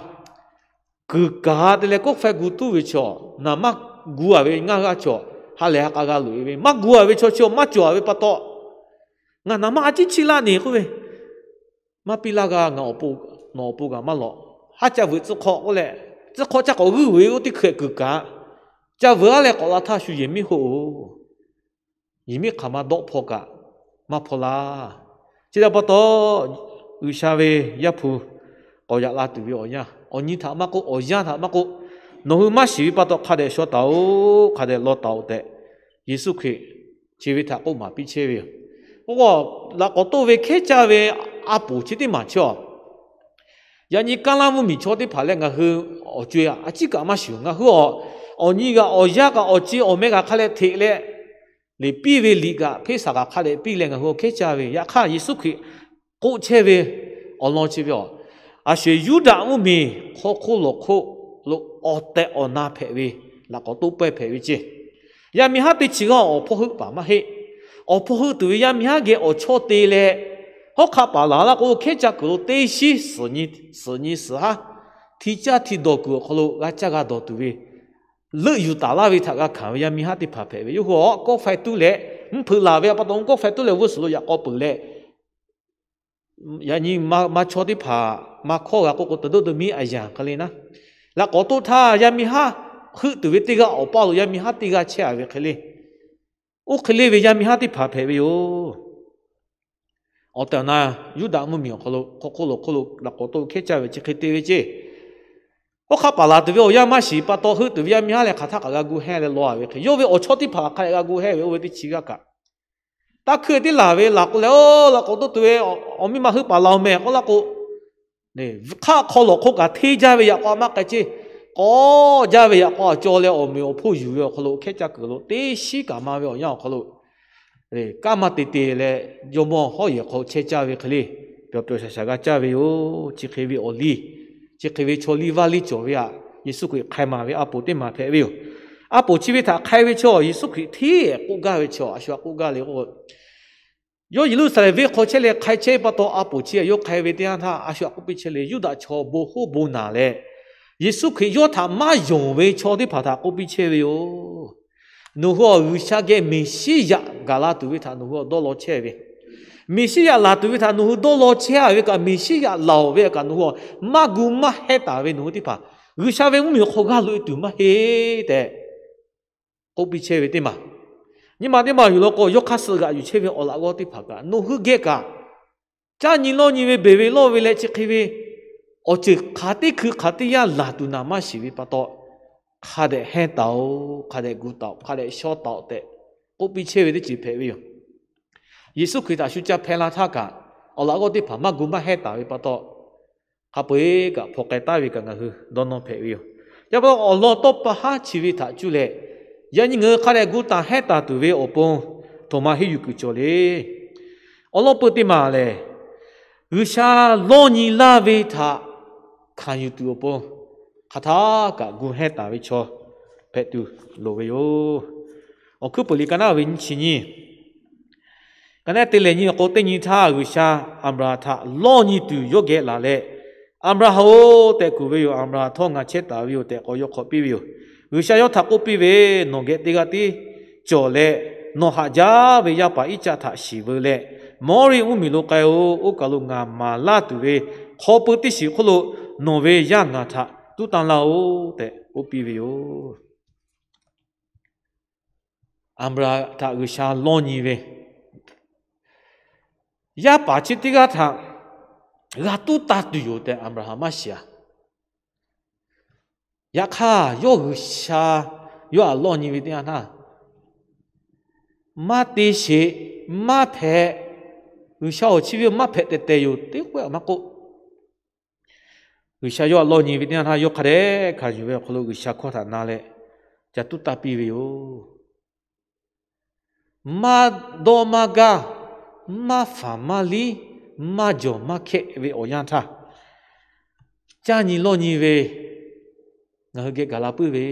kuiˬ kaˬ te leh kawˆ faiˇ gu tuˇ ve chaw, naˍ maˇ gu a ve ngaˇ g'aˇ chaw, ha lehˬ ha k'a g'a loꞈ e ve, maˇ gu a ve chaw chi maˇ cawˬ a ve pa taw, ngaˬ naˍ maˇ a ciˉ chiˇ laˇ neˬ k'oˆ ve, maˇ piˇ laˇ g'a, ngaˬ awˬ pon, nawˬ awˬ pon kaꞈ maˇ lawꞈ. Haˉ ca vuiˬ tcuh hk'awꞈ k'oˆ leh, tcuh hk'awꞈ ca k'awꞈ g'uiˇ ve oˇ teˇ hkui kuiˬ kaˬ, ca vuiˬ aˉ leh k'awꞈ la htaˇ shu yehˬ miˉ hoˆ-oˬ. Yehˬ miˉ hk'aˬ ma dawˆ hpaw kaꞈ maˇ hpaw laˇ. Chi htaꞈ pa taw, G'uiˬsha ve Yaˇ hpu k'awꞈ yaꞈ la tuˬ ve awˬ yanˇ, awˬ nyi htaꞈ maˇ k'oˆ, awˬ yanˇ htaꞈ maˇ k'oˆ, nawˬ hui maˇ shiˍ ve pa taw hk'a dehꞈ shaw taˍ-oꞈ, hk'a dehꞈ law taˍ-oꞈ tehꞈ, Yeˍsuˆ Hkriꞈ chi ve htaꞈ k'oˆ maˍ piˇ chehˇ ve yoˬ. Oˇ k'o, laꞈ k'awꞈ toˆ ve hkehˉ caˇ ve a poˍ chi teˇ maˬ chi a, yaꞈ nyi kaˇ laˇ mvuhˇ miˬ chaw teˇ hpaˍ leh ngaˬ hui awˬ co-e a ciˉ kaꞈ maˇ shuˍ. Ngaˬ hui awˬ, awˬ nyi g'aꞈ awˬ yaˇ kaꞈ awˬ ce awˬ meh g'aꞈ hk'a leh hteꞈ leh, liꞈ piˇ ve liꞈ kaꞈ hpeˇ saˍ kaꞈ hk'a dehꞈ piˇ leh ngaˬ hui awˬ hkehˉ caˇ ve. Yaꞈ hk'aˇ, Yeˍsuˆ Hkriꞈ k'oˆ chehˇ ve awˬ lawn chi ve a, a shu Yuˇdaꞈ mvuhˇ miˬ hk'aw hk'oˆ lawˬ hk'oˆ lo awˬ tehˬ awˬ na hpehꞈ ve, laꞈ k'awꞈ toˆ pawehˇ hpehꞈ ve ceˇ. Yaˇ miˇ haˉ teˇ chi g'aˇ awˬ hpawˇ heuˆ paˍ maˇ heˆ. Awˬ hpawˇ heuˆ tuˬ ve yaˇ miˇ haˉ geh awˬ chawˇ te leh, hawˉ hk'aˆ paˍ laˬ laˇ k'o, hkehˉ caˇ kuiˬ lo teˇ shiˉ suhˍ nyi suhˍ haˉ hti caˇ hti dawˬ kuiˬ awˬ hk'aw lo g'a caˇ g'a dawˬ tuˬ ve, leuˆ yuˬ taˍ laˇ ve htaꞈ g'a hkanˍ ve yaˇ miˇ haˉ teˇ hpaˍ hpehꞈ ve. Yawˇ hui awˬ kawˆ faiˇ tuˇ leh, mvuhˇ hpeuꞈ laˬ ve a pa taw, kawˆ faiˇ tuˇ leh g'uˇ suhˍ lo yaꞈ k'aw peuˬ leh, yaꞈ nyi ma chaw teˇ hpaˍ maˇ hkawˇ g'a k'oˆ k'o, taˍ doˆ taˍ miˉ a yanˍ hk'e le naˉ, laꞈ k'awꞈ toˆ htaˇ yaˇ miˇ haˉ heuˆ tuˬ ve teˇ g'aˇ awˬ paˇ lo yaˇ miˇ haˉ teˇ g'aˇ chehˇ a ve hk'e le. Oˇ hk'e le ve yaˇ miˇ haˉ teˇ hpaˍ hpehꞈ ve yoˬ. Awˬ tehˬ awˬ na Yuˇdaꞈ mvuhˇ miˬ awˬ hk'aw lo hk'aw hk'oˆ lawˬ hk'oˆ lo laꞈ k'awꞈ toˆ hkehˉ caˇ ve chi hk'e te ve ceˇ. Hawˉ hk'aˆ paˍ laˬ tuˬ ve awˬ yanˇ maˇ shiˍ pa taw, heuˆ tuˬ ve yaˇ miˇ haˉ leh hk'aˬ htaˇ kaꞈ g'a gu hehnˇ leh law a ve hk'e, yawˇ ve awˬ chawˇ teˇ hpaˍ hk'a dehꞈ g'a gu hehnˇ ve oˇ ve teˇ chi g'aˇ kaꞈ, taˇ hkuiˇ teˇ laˬ ve laˬ k'o leh, oˇ laꞈ k'awꞈ toˆ tuˬ ve awˬ miˇ ma heuˆ paˍ laˬ-oˬ meh k'oˆ laˇ k'o, hk'aˆ hk'aw lawˬ hk'oˆ kaꞈ hteˇ jaˇ ve yaꞈ k'aw maˇ k'ai ceˇ. K'awꞈ jaˇ ve yaꞈ k'aw a cawˬ leh awˬ meꞈ awˬ hponˇ yuˬ ve awˬ hk'aw lo hkehˉ caˇ kuiˬ lo teˇ shiˉ kaꞈ ma ve awˬ yanˇ awˬ hk'aw lo, kanˉ maˇ te te leh, jawˇmawˇ hawˉ yehˬ hk'aw chehˇ caˇ ve hk'e le, pyaw pyaw shaˍ shaˍ g'a caˇ ve yoˬ. Chi hk'e ve awˬ liˇ, chi hk'e ve chaw liˇ vaˇ liˇ cawˬ ve aꞈ, Yeˍsuˆ Hkriꞈ hk'ai maˍ ve a poˍ teˇ maˬ hpehꞈ ve yoˬ. A poˍ chi ve htaꞈ hk'ai ve chaw Yeˍsuˆ Hkriꞈ hteˇ k'oˆ gaˇ ve chaw a shu a k'oˆ gaˇ le k'o, yawˇ Yeˍruˆsaˍlehnˍ venˇ hk'aw chehˇ leh hk'ai chehˇ ve pa taw, a poˍ chi yawˇ hk'ai ve teˇ yanˇ htaˇ a shu a k'oˆ piˇ chehˇ le, Yuˇdaꞈ chaw bon hoˉ bon naˬ leh, Yeˍsuˆ Hkriꞈ yawˇ htaꞈ maˇ yonˍ ve chaw teˇ hpaˍ htaꞈ k'oˆ piˇ chehˇ ve yoˬ. Nawˬ hui awˬ G'uiˬsha geh Meˍsiˉyaꞈ gaˬ la tuˬ ve htaꞈ nawˬ hui awˬ dawˇ law chehˇ ve, Meˍsiˉyaꞈ laˬ tuˬ ve htaꞈ nawˬ hui dawˇ law chehˇ a ve kaꞈ, Meˍsiˉyaꞈ laˬ-oˬ ve kaꞈ nawˬ hui maˇ gu maˇ hehnˇ taˍ ve nawˬ hui teˇ hpaˍ, G'uiˬsha ve mvuhˇmiˬ awˬ hk'aw g'a loꞈ e tuˬ maˇ heˆ tehꞈ k'oˆ piˇ chehˇ ve teˇ maˬ. Nyi ma teˇ maˬ yuˬ law k'o, yawˇ hk'aˇ suh g'aꞈ yuˬ chehˇ ve awˬ laꞈ g'awˇ teˇ hpaˍ kaꞈ nawˬ hui geh kaꞈ, caˇ nyi lawˇ nyi ve beˬ ve lawˇ ve leh chi hk'e ve awˬ ceuˬ hk'aˬ teˇ hkui hk'aˬ teˇ yanˇ laˬ tuˬ naˍ maˇ shiˍ ve pa taw, hk'a dehꞈ hehnˇ taˍ-oꞈ, hk'a dehꞈ gu taˍ-oꞈ, hk'a dehꞈ shaw taˍ-oꞈ tehꞈ k'oˆ piˇ chehˇ ve teˇ ceuˬ hpehꞈ ve yoˬ. Yeˍsuˆ Hkriꞈ htaꞈ shu ca hpeh la htaˇ kaꞈ, awˬ laꞈ g'awˇ teˇ hpaˍ maˇ gu maˇ hehnˇ taˍ ve pa taw, hk'a peu-eˬ kaꞈ hpaw k'ai taˍ ve kaꞈ ngaˬ hui dawˇ nawˇ hpehꞈ ve yoˬ. Yaꞈ pa taw, awˬ lawn tawˇ pa haˉ chi ve htaꞈ cuˇ leh, yaꞈ nyi ngaˬ hui hk'a dehꞈ gu taˍ hehnˇ taˍ tuˬ ve awˬ pon htoꞈ ma henˇ yuˬ kuiˬ cawˬ le. Awˬ lawn peuˬ teˇ maˬ lehˬ, G'uiˬsha lawˇ nyi laˇ ve htaꞈ hkanˍ yuˬ tuˬ awˬ pon hk'aˬ htaˇ kaꞈ gu hehnˇ taˍ ve chaw hpehꞈ tuˬ loˍ ve yoˬ. Awˬ hkuiˉ peuˬ liꞈ ka naˉ ve nyiˇ chi nyiˇ, ka naˉ te lehˬ nyi awˬ k'o, teˇ nyi htaˇ G'uiˬsha Aˍbraˍhanˍ htaꞈ lawˇ nyi tuˬ yawˇ geh laˬ leh, Aˍbraˍhanˍ-oˬ tehꞈ kuˬ ve yoˬ. Aˍbraˍhanˍ htawˇ ngaˬ chehˇ taˍ ve yoˬ tehꞈ k'awꞈ yaw hk'awꞈ piˇ ve yoˬ. G'uiˬsha yawˇ htaꞈ k'oˆ piˇ ve, Nawˬ geh teˇ g'aˇ tiˉ cawˬ leh, nawˬ haꞈ jaˇ ve yaˇ paˍ Iˉcaˆ htaꞈ shiˍ veu leh, Mawˇriˆ mvuhˇmiˬ lo k'ai-oˬ. Oˇ kaˬ lo ngaˬ maˍ laˇ tuˬ ve hk'aw pui teˇ shiˍ hk'oˆ lo nawˬ ve yaˇ ngaˬ htaꞈ tuˉ tanˇ laˇ-oˬ tehꞈ k'oˆ piˇ ve yoˬ. Aˍbraˍhanˍ htaꞈ G'uiˬsha lawˇ nyi ve, yaˇ paˍ chi teˇ g'aˇ htaꞈ g'a tuˉ tanˇ tuˬ yoˬ tehꞈ Aˍbraˍhanˍ maˇ shiˍ-a. Yaꞈ hk'aˇ, yawˇ G'uiˬsha yawˇ htaꞈ lawˇ nyi ve teˇ yanˇ htaˇ, maˇ te sheˍ, maˇ hpehꞈ, G'uiˬsha-oˬ, chi ve maˇ hpehꞈ tehˬ tehˬ yoˬ tehꞈ k'oˆ maˇ k'oˆ, G'uiˬsha yawˇ htaꞈ lawˇ nyi ve teˇ yanˇ htaˇ, yawˇ hk'a dehꞈ hkanˍ yuˬ ve awˬ hk'aw lo G'uiˬsha hkawˇ htaꞈ na leh ca tuˉ taˇ piˇ ve yoˬ. Maˇ dawˇ maˇ gaˇ, maˇ faˍ maˇ liˉ, maˇ jawˬ maˇ hkehˆ ve awˬ yanˇ htaˇ, caˇ nyi lawˇ nyi ve ngaˬ hui geh gaˬ la puiˉ ve,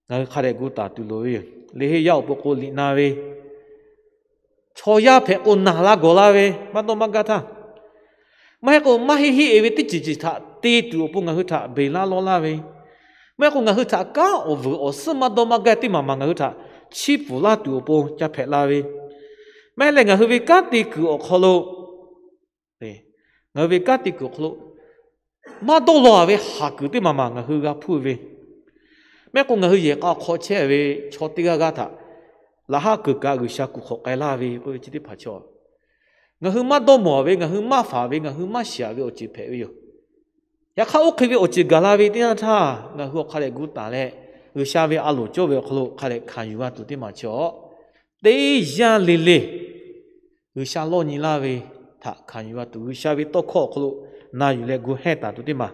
ngaˬ hui hk'a dehꞈ gu taˍ tuˬ loˍ ve yoˬ. Liꞈ heˆ yaˇ awˬ pon k'o liꞈ na ve, chaw yaˇ hpehꞈ k'o naˬ la gawˬ la ve, maˇ dawˇ maˇ gaˇ htaˇ, maˇ heˆ k'o maˇ heˆ heˆ e ve teˇ ceuˬ ceuˬ htaꞈ te tuˬ awˬ pon ngaˬ hui htaꞈ beˬ laˇ lawˇ laˇ ve, maˇ heˆ k'o ngaˬ hui htaꞈ kanˉ awˬ vuiˬ awˬ suhˉ maˇ dawˇ maˇ gaˇ teˇ maˬ maˬ ngaˬ hui htaꞈ chiˇ pfuhˍ laˇ tuˬ awˬ pon ca hpehꞈ la ve, maˇ heˆ leh ngaˬ hui ve kanˉ te kuiˬ awˬ hk'aw lo, ngaˬ hui ve kanˉ te kuiˬ awˬ hk'aw lo maˇ dawˇ law ve haˍ kuiˬ teˇ maˬ maˬ ngaˬ hui g'a hpuˇ ve, maˇ heˆ k'o ngaˬ hui yehˬ k'a hk'aw chehˇ ve chaw teˇ g'aˇ g'aˇ htaꞈ laꞈ haˉ kuiˬ kaꞈ G'uiˬsha kuˬ hk'awꞈ k'ai laˇ ve k'oˆ ve chi teˇ hpaˍ chaw, ngaˬ hui maˇ dawˇ mawˬ ve, ngaˬ hui maˇ faˍ ve, ngaˬ hui maˇ shiˍ ve awˬ ceuˬ hpehꞈ ve yoˬ. Yaꞈ hk'aˇ oˇ hk'e ve awˬ ceuˬ gaˬ la ve teˇ yanˇ htaˇ, ngaˬ hui awˬ hk'a dehꞈ gu taˍ leh, G'uiˬsha ve a loˍ cawˇ ve awˬ hk'aw lo hk'a dehꞈ hkanˍ yuˬ g'a tuˬ teˇ maˬ chaw, teˇ yanˇ le le G'uiˬsha lawˇ nyi laˇ ve htaꞈ hkanˍ yuˬ g'a tuˬ, G'uiˬsha ve tawˇ hkawˇ awˬ hk'aw lo na yuˬ leh gu hehˇ taˍ tuˬ teˇ maˬ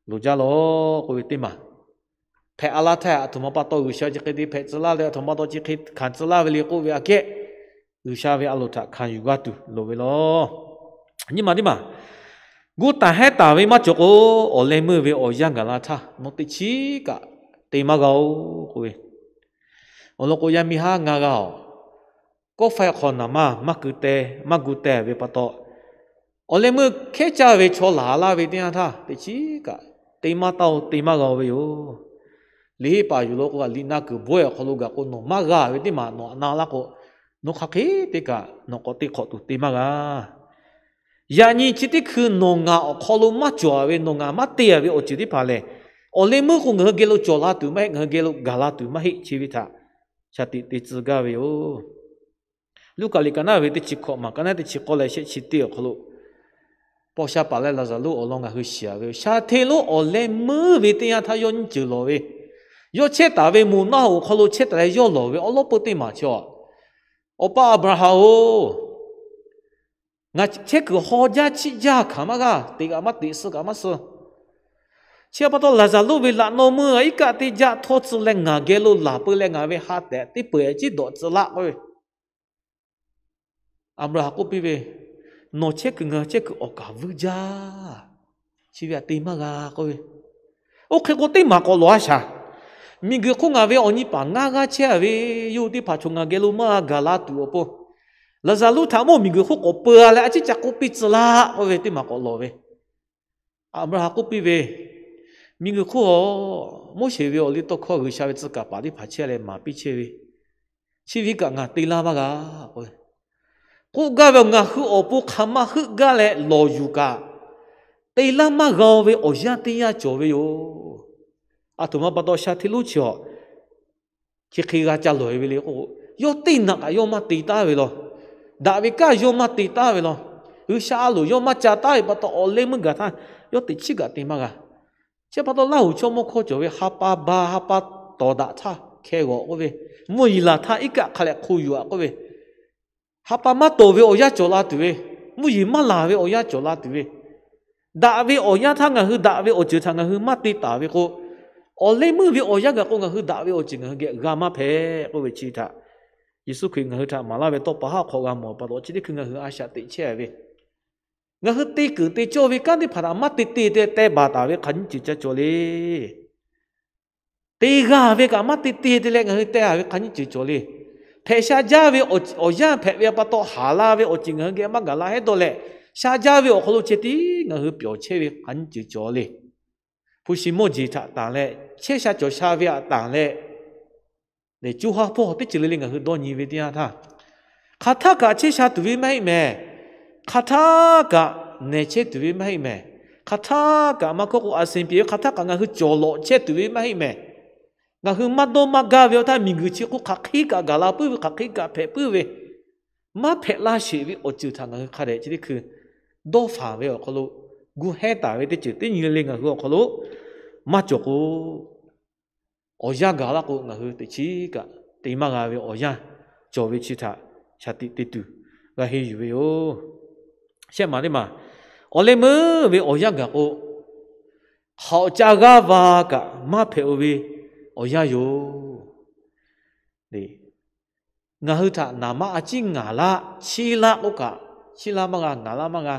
loˍ jaˇ lawˬ k'oˆ ve teˇ maˬ, hpehꞈ a laˇ htaˇ, aˬ htoꞈ ma pa taw G'uiˬsha chi hk'e te hpehꞈ tcuh laˇ leh, aˬ htoꞈ ma pa taw chi hk'e hkanˍ tcuh laˇ ve le k'oˆ ve aꞈ kehˉ, G'uiˬsha ve a loˍ htaꞈ hkanˍ yuˬ g'a tuˬ loˍ ve lawˬ. Nyi ma teˇ maˬ, gu taˍ hehˉ taˍ ve maˇ cawˬ k'o, awˬ leh meuˇ ve awˬ yanˇ gaˬ la htaˇ nawˬ teꞈ chiˉ kaꞈ te maˇ g'a-oˬ k'oˆ ve, awˬ lawn k'o yaˇ miˇ haˉ ngaˇ g'aˇ-oˬ, kawˆ faiˇ hk'awꞈ naˍ maˇ maˇ ku te, maˇ gu te ve pa taw, awˬ leh meuˇ hkehˉ caˇ ve chaw laˬ laˇ ve teˇ yanˇ htaˇ teꞈ chiˉ kaꞈ te maˇ taˇ-oˬ, te maˇ g'a-oˬ ve yoˬ. Liꞈ heˆ paˍ yuˬ lo k'o, liꞈ na kuiˬ bawehˇ awˬ hk'aw lo gaˬ k'o, nawˬ maˇ g'a ve teˇ maˬ nawˬ aꞈ na laˇ k'o, nawˬ hk'aˬ hk'e te kaꞈ nawˬ k'awꞈ te hk'awꞈ tuˬ te maˇ g'a. Yaꞈ nyi chi teˇ hkui nawˬ ngaˬ awˬ hk'aw lo maˇ cawˬ ve, nawˬ ngaˬ maˇ te ve awˬ ceuˬ teˇ hpaˍ lehˬ, awˬ leh meuˇ k'o ngaˬ hui geh lo cawˬ la tuˬ maˇ heˆ, ngaˬ hui geh lo gaˬ la tuˬ maˇ heˆ, chi ve htaꞈ shaˍ tiꞈ te tcuh gaˇ ve yoˬ. Luˉkaꞈ liꞈ ka naˉ ve teˇ chi hkawꞈ maˬ ka naˉ teˇ chi k'awˇ leh shehˆ chi teˇ awˬ hk'aw lo, paw sha paˍ leh Laˍzaˍruˆ awˬ lawn ngaˬ hui shiˍ ve, shaˍ hteˇ lonˉ awˬ leh meuˇ ve teˇ yanˇ htaˇ yawˇ nyiˇ ceuˬ lawˬ ve, yawˇ chehˇ taˍ ve moˬ naˆ hoꞈ awˬ hk'aw lo chehˇ taˍ leh yawˇ lawˬ ve awˉ lawˉ peuˇ teˇ maˬ chi, Awˬ pa Aˍbraˍhanˍ-oˬ, ngaˬ chehˇ kuiˬ haw jaˇ chiˆ jaˇ hkanˍ maˇ g'a, teꞈ g'aꞈ maˇ teꞈ, suh kaꞈ maˇ suh. Chi pa taw Laˍzaˍruˆ ve laꞈ naw meuˇ iˉ kaˆ teˇ jaˆ htawˇ tcuh leh ngaˬ geh lo laˬ peu leh ngaˬ ve ha tehꞈ teˇ peu-eˬ ciˉ dawꞈ tcuh laˆ k'oˆ ve, Aˍbraˍhanˍ k'oˆ piˇ ve, Nawˬ chehˇ kuiˬ ngaˬ chehˇ kuiˬ awˬ kaˍ vuiˇ jaˇ. Chi ve aꞈ te maˇ g'a k'oˆ ve, oˇ hk'e k'o teˇ maˬ k'awꞈ lawˬ a shaˍ. Miˬguiˬ hk'oˆ ngaˬ ve awˬ nyi paˍ ngaˇ g'aˇ chehˇ ve, yawˇ hui teˇ hpaˍ chaw ngaˬ geh lo maˇ gaˬ la tuˬ awˬ pon, Laˍzaˍruˆ htaꞈ mawˇ miˬguiˬ hk'oˆ k'awꞈ peu-a leh a ciˉ ca k'oˆ piˇ tcuh laˆ k'oˆ ve teˇ maˬ k'awꞈ lawˬ ve, Aˍbraˍhanˍ k'oˆ piˇ ve, Miˬguiˬ hk'oˆ-oˬ, Moˉseˍ ve awˬ liˇ tawˇ hkawˇ G'uiˬsha ve tcuh kaˍ paˍ teˇ hpaˍ chehˇ leh maˍ piˇ chehˇ ve, chi ve kaꞈ ngaˬ te laˇ maˇ g'a k'oˆ ve, k'oˆ gaˇ ve, Ngaˬ hui awˬ pon hk'aˬ ma heuˆ gaˇ leh lawˬ yuˬ kaꞈ, te laˇ maˇ g'a-o ve awˬ yanˇ teˇ yanˇ cawˬ ve yoˬ. Aˬ htoꞈ ma pa taw shaˍ hteˇ lonˉ chi awˬ chi hk'e g'a ca lawˬ-e ve le k'o, yawˇ teˇ naꞈ kaꞈ yawˇ maˇ te taˉ ve law. Daꞈ ve kaˇ yawˇ maˇ te taˉ ve law. G'uiˬsha a loˍ yawˇ maˇ ca taˉ ve pa taw awˬ leh meuˇ gaˬ htaˇ yawˇ teꞈ chiˉ kaꞈ te maˇ g'a. Chi pa taw Laˇhuˍ chaw mawˇ hkawˇ cawˬ ve ha pa ba ha pa tawˍ daꞈ htaˇ hkeh g'awꞈ k'oˆ ve, mvuhˇ yeˬ laˬ htaˇ iˉ kaˆ hk'a leh hk'o yuˬ-a k'oˆ ve, ha pa maˇ tawˍ ve awˬ yanˇ cawˬ la tuˬ ve, mvuhˇ yeˬ maˇ laˬ ve awˬ yanˇ cawˬ la tuˬ ve, daꞈ ve awˬ yanˇ htaˇ ngaˬ hui daꞈ ve awˬ ceuˬ htaꞈ ngaˬ hui maˇ te taˍ ve k'o, awˬ leh meuˇ ve awˬ yanˇ gaˬ k'o ngaˬ hui daꞈ ve awˬ ceuˬ ngaˬ hui geh g'a maˇ hpehꞈ k'oˆ ve chi htaꞈ Yeˍsuˆ Hkriꞈ ngaˬ hui htaꞈ maˍ laˇ ve tawˇ pa haˉ hk'awꞈ g'a mawˬ pa taw chi teˇ hkui ngaˬ hui a shaꞈ teꞈ chehˇ ve, ngaˬ hui te kuiˬ te cawˇ ve kanˉ teˇ hpaˍ htaꞈ maˇ te te te teh baˬ taˍ ve hk'aˬ nyiˇ ceuˬ ca cawˬ le. Te g'a ve kaꞈ maˇ te te te leh ngaˬ hui teh-a ve hk'aˬ nyiˇ ceuˬ cawˬ le. Hpehꞈ sha jaˇ ve awˬ yanˇ hpehꞈ ve pa taw haˍ la ve awˬ ceuˬ ngaˬ hui geh maˇ gaˬ la hehˉ dawˇ leh, sha jaˇ ve awˬ hk'aw lo ceh tiˉ ngaˬ hui pyawˬ chehˇ ve hk'aˬ nyiˇ ceuˬ cawˬ le. Hpu shi mawˇ jeˬ htaꞈ tanˬ leh, chehˇ sha cawˬ sha ve htaꞈ tanˬ leh, lehˬ co ha hpawˇ teˇ ceuˬ le le ngaˬ hui dawˇ nyi ve teˇ yanˇ htaˇ, hk'aˬ htaˇ kaꞈ chehˇ sha tuˬ ve maˇ heˆ mehˍ. Hk'aˬ htaˇ kaꞈ nehˬ chehˇ tuˬ ve maˇ heˆ mehˍ. Hk'aˬ htaˇ kaꞈ maˇ hkawˇ k'o a senˍ piˍ ve hk'aˬ htaˇ kaꞈ ngaˬ hui cawˬ lawꞈ chehˇ tuˬ ve maˇ heˆ mehˍ. Ngaˬ hui maˇ dawˇ maˇ gaˇ ve awˬ htaˇ miˬguiˬ chi hk'oˆ hk'aˬ hk'e kaꞈ gaˬ la puiˉ ve, hk'aˬ hk'e kaꞈ hpehꞈ puiˉ ve, maˇ hpehꞈ laˇ sheˍ ve awˬ ceuˬ htaꞈ ngaˬ hui hk'a dehꞈ chi teˇ hkui dawˇ faˍ ve awˬ hk'aw lo gu hehˉ taˍ ve teˇ ceuˬ teˇ nyi le le ngaˬ hui awˬ hk'aw lo maˇ cawˬ k'o, awˬ yanˇ gaˬ laˇ k'o ngaˬ hui teꞈ chiˉ kaꞈ te maˇ g'a ve awˬ yanˇ cawˬ ve chi htaꞈ shaˍ tiꞈ te tuˬ g'a henˇ yuˬ ve yoˬ. Shehˆ maˬ teˇ maˬ, Awˬ leh meuˇ ve awˬ yanˇ gaˬ k'o, hk'aoꞈ ca g'aˇ va kaꞈ maˇ hpehꞈ-o ve awˬ yanˇ yoˬ. Ngaˬ hui htaꞈ naˍ manˇ a ciˉ ngaˍ laˇ, chiˇ laˇ k'oˆ kaꞈ, chiˇ laˇ maˇ g'a, ngaˍ laˇ maˇ g'a.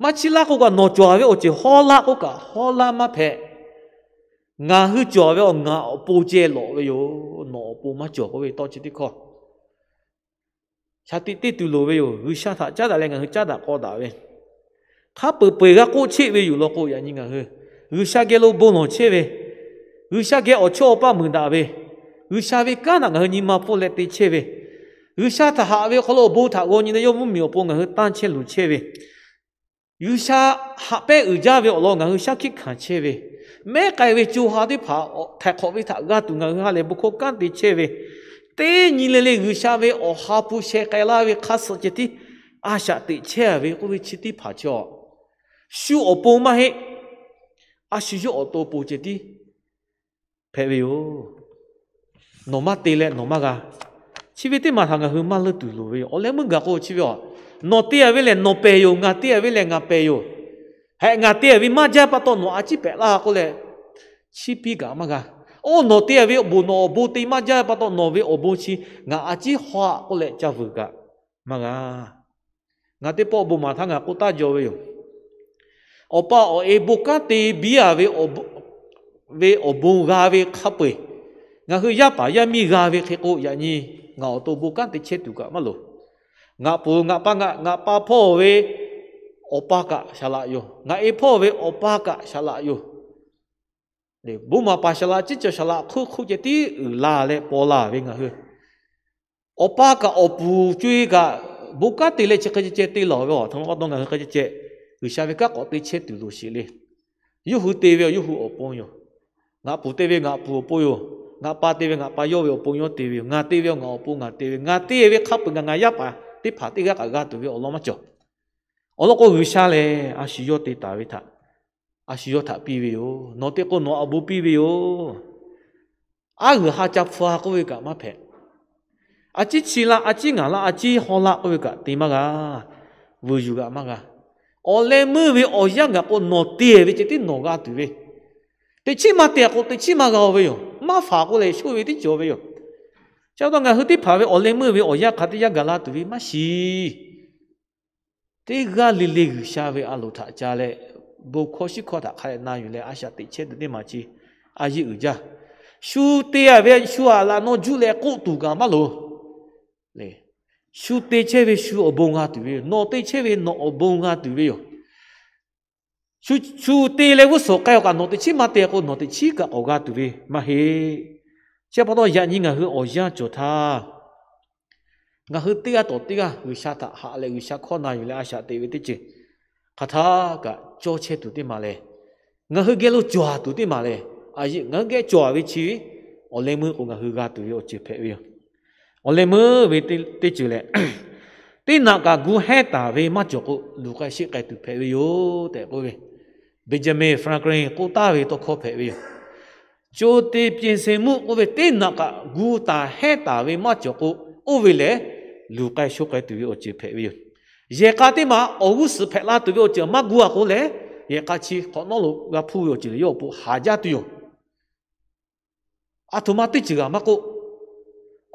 Maˇ chiˇ laˇ k'oˆ kaꞈ, nawˬ cawˬ ve awˬ ceuˬ hawˉ laˇ k'oˆ kaꞈ, hawˉ laˇ maˇ hpehꞈ. Ngaˬ hui cawˬ ve awˬ ngaˬ awˬ pon ceh lawꞈ ve yoˬ. Nawˬ awˬ pon maˇ cawˬ k'oˆ ve tawˇ chi teˇ hkawˇ shaˍ tiꞈ te tuˬ loˍ ve yoˬ. G'uiˬsha htaꞈ caˉ daꞈ leh ngaˬ hui caˉ daꞈ k'aw daꞈ ve, hk'a peu-eˬ peu-eˬ g'a k'oˆ cheˆ ve yoˬ law k'o, yaꞈ nyi ngaˬ hui G'uiˬsha geh lo bon lawˬ chehˇ ve, G'uiˬsha geh awˬ chawˇ awˬ paˇ muiˬ daꞈ ve, G'uiˬsha ve kanˉ htaꞈ ngaˬ hui nyi ma hpfuhˇ leh te chehˇ ve, G'uiˬsha htaꞈ haꞈ ve awˬ hk'aw lo awˬ bon htaꞈ g'aw nyi leh yawˇ mvuhˇmiˬ awˬ pon ngaˬ hui tanˇ chehˇ luˬ chehˇ ve, G'uiˬsha haꞈ pehnˇ uiˍ jaˇ ve awˬ lawn ngaˬ hui shaˉ hkiˆ hkanˍ chehˇ ve, mehˉ k'ai ve co ha teˇ hpaˍ htaiˍ hk'awꞈ ve htaꞈ g'a tuˬ ngaˬ hui ha lehˬ bon hkawˇ kanˉ te chehˇ ve, teˇ nyi le le G'uiˬsha ve awˬ ha hpu sheh k'ai laˇ ve hk'a suh ceh tiˉ a shaꞈ teꞈ chehˇ ve k'oˆ ve chi teˇ hpaˍ chaw, shu awˬ pon maˇ heˆ. A shu yawˇ awˬ to pon ceh tiˉ hpehꞈ ve yoˬ. Nawˬ maˇ te leh nawˬ maˇ g'a. Chi ve teˇ maˬ htaꞈ ngaˬ hui maˇ leuˇ tuˬ loˍ ve yoˬ. Awˬ leh meuˇ gaˬ k'o chi ve a, nawˬ te-a ve lehˬ nawˬ pehˬ yoˬ, ngaˬ te-a ve lehˬ ngaˬ pehˬ yoˬ. Hehꞈ, ngaˬ te-a ve maˇ jaˇ pa taw nawˬ a ciˉ pehꞈ laˇ k'oˆ leh, chiˇ piˇ kaꞈ maˇ g'a. Oˇ nawˬ te-a ve bon nawˬ awˬ bon te maˇ jaˇ pa taw nawˬ ve awˬ bon chi ngaˬ a ciˉ haw-a k'oˆ leh ca vuiˬ kaꞈ maˇ g'a. Ngaˬ teˇ pawˆ bon maˍ htaˇ ngaˬ k'oˆ taˇ jaw ve yoˬ. Awˬ pa awˬ e bon kanˉ te biˇ-a ve, ve awˬ bon g'a ve hk'a peu-eˬ, ngaˬ hui yaˇ paˍ yaˇ miˇ g'a ve hk'e k'o, yaꞈ nyi ngaˬ awˬ to bon kanˉ te chehˇ tuˬ kaꞈ maˇ loˍ. Ngaˬ puˍ ngaˬ pa, ngaˬ pa hpawˇ ve awˬ pa kaꞈ shaˍ laꞈ yoˬ. Ngaˬ e hpawˇ ve awˬ pa kaꞈ shaˍ laꞈ yoˬ. Bon maˍ paˍ shaˍ laꞈ ciˉ cawˬ shaˍ laꞈ hk'oˆ hk'oˆ ceh tiˉ uiˍ la leh paw la ve ngaˬ hui, awˬ pa kaꞈ awˬ puˍ co-e kaꞈ bon kanˉ te leh chi hk'e ceh ceh te lawˬ ve a htaꞈ pa taw ngaˬ hui hk'e ceh ceh G'uiˬsha ve kanˉ k'awꞈ te chehˇ tuˬ loˍ sheˍ le. Yawˇ hui te ve a yawˇ hui awˬ pon yoˬ. Ngaˬ puˍ te ve ngaˬ puˍ awˬ pon yoˬ. Ngaˬ pa te ve ngaˬ pa yawˇ ve awˬ pon yawˇ te ve yoˬ. Ngaˬ te ve a ngaˬ awˬ pon ngaˬ te ve. Ngaˬ te ve hk'a peu-eˬ ngaˬ ngaˬ yaˇ paˍ teˇ hpaˍ teˇ g'aˇ kaꞈ g'a tuˬ ve awˬ lawn maˇ cawˬ. Awˬ lawn k'o, G'uiˬsha lehˬ a shu yawˇ te taˍ ve htaꞈ a shu yawˇ htaꞈ piˇ ve yoˬ. Nawˬ te k'o nawˬ awˬ bon piˇ ve yoˬ. Aˉ g'uiˬ ha ca hpu-a k'oˆ ve kaꞈ maˇ hpehꞈ. A ciˉ chi laˇ, a ciˉ ngaˬ laˇ, a ciˉ haw laˇ k'oˆ ve kaꞈ te maˇ g'a. Vuiˬ yuˬ g'aꞈ maˇ g'a. Awˬ leh meuˇ ve awˬ yanˇ gaˬ k'o, nawˬ te ve ceh tiˉ nawˬ g'a tuˬ ve. Teꞈ chiˉ maˇ te-a k'o, teꞈ chiˉ maˇ g'a-o ve yoˬ. Maˇ faˍ k'oˆ leh shoˆ ve tiˉ cawˬ ve yoˬ. Chi pa taw ngaˬ hui teˇ hpaˍ ve awˬ leh meuˇ ve awˬ yanˇ hk'a teˇ yanˇ gaˬ la tuˬ ve maˇ shiˍ. Teˇ g'aˇ le le G'uiˬsha ve a loˍ htaꞈ ca leh, bon hkawˇ shiˉ hkawˇ htaꞈ hk'a dehꞈ na yuˬ leh a shaꞈ teꞈ chehˇ tuˬ teˇ maˬ chi a yeˇ uiˍ jaˇ. Shu te-a ve shu aꞈ laꞈ naw juˇ leh k'oˆ tuˬ kaꞈ maˇ loˍ. Shu te chehˇ ve shu awˬ bon g'a tuˬ ve yoˬ. Nawˬ te chehˇ ve nawˬ awˬ bon g'a tuˬ ve yoˬ. Shu te leh g'uˇ suhˍ k'ai-a kaꞈ nawˬ teꞈ chiˉ maˇ te k'o, nawˬ teꞈ chiˉ kaꞈ k'awꞈ g'a tuˬ ve maˇ heˆ. Chi pa taw yaꞈ nyi ngaˬ hui awˬ yanˇ cawˬ htaˇ, ngaˬ hui teˇ g'aˇ tawˍ teˇ g'aˇ G'uiˬsha htaꞈ haꞈ leh G'uiˬsha hkawˇ na yuˬ leh a shaꞈ teꞈ ve teˇ ceuˬ hk'aˬ htaˇ kaꞈ cawˇ chehˇ tuˬ teˇ maˬ lehˬ, ngaˬ hui geh lo cawˬ tuˬ teˇ maˬ lehˬ, a yeˆ ngaˬ hui geh cawˬ ve chi awˬ leh meuˇ k'o ngaˬ hui g'a tuˬ ve awˬ ceuˬ hpehꞈ ve yoˬ. Awˬ leh meuˇ ve teˇ ceuˬ lehˬ, teˇ naꞈ kaꞈ gu hehnˇ taˍ ve maˇ cawˬ k'o, luˬ k'ai sheˆ k'ai tuˬ hpehꞈ ve yoˬ tehꞈ k'oˆ ve, Benjamin Franklin k'oˆ taˍ ve tawˇ hkawˇ hpehꞈ ve yoˬ. ကြိုတင်ပြင်ဆင်မှု k'oˆ ve teˇ naꞈ kaꞈ gu taˍ hehnˇ taˍ ve maˇ cawˬ k'o, oˇ ve lehˬ luˬ k'ai sho k'ai tuˬ ve awˬ ceuˬ hpehꞈ ve yoˬ. Yehˬ k'a teˇ maˬ awˬ g'uˇ suhˍ hpehꞈ la tuˬ ve awˬ ceuˬ maˇ gu-a k'o lehˬ, yehˬ k'a chi hk'awꞈ nawˉ lo g'a hpuˇ ve awˬ ceuˬ lehˬ yawˇ awˬ pon haˍ jaˇ tuˬ yoˬ. Aˬ htoꞈ ma teˇ ceuˬ g'a maˇ k'oˆ,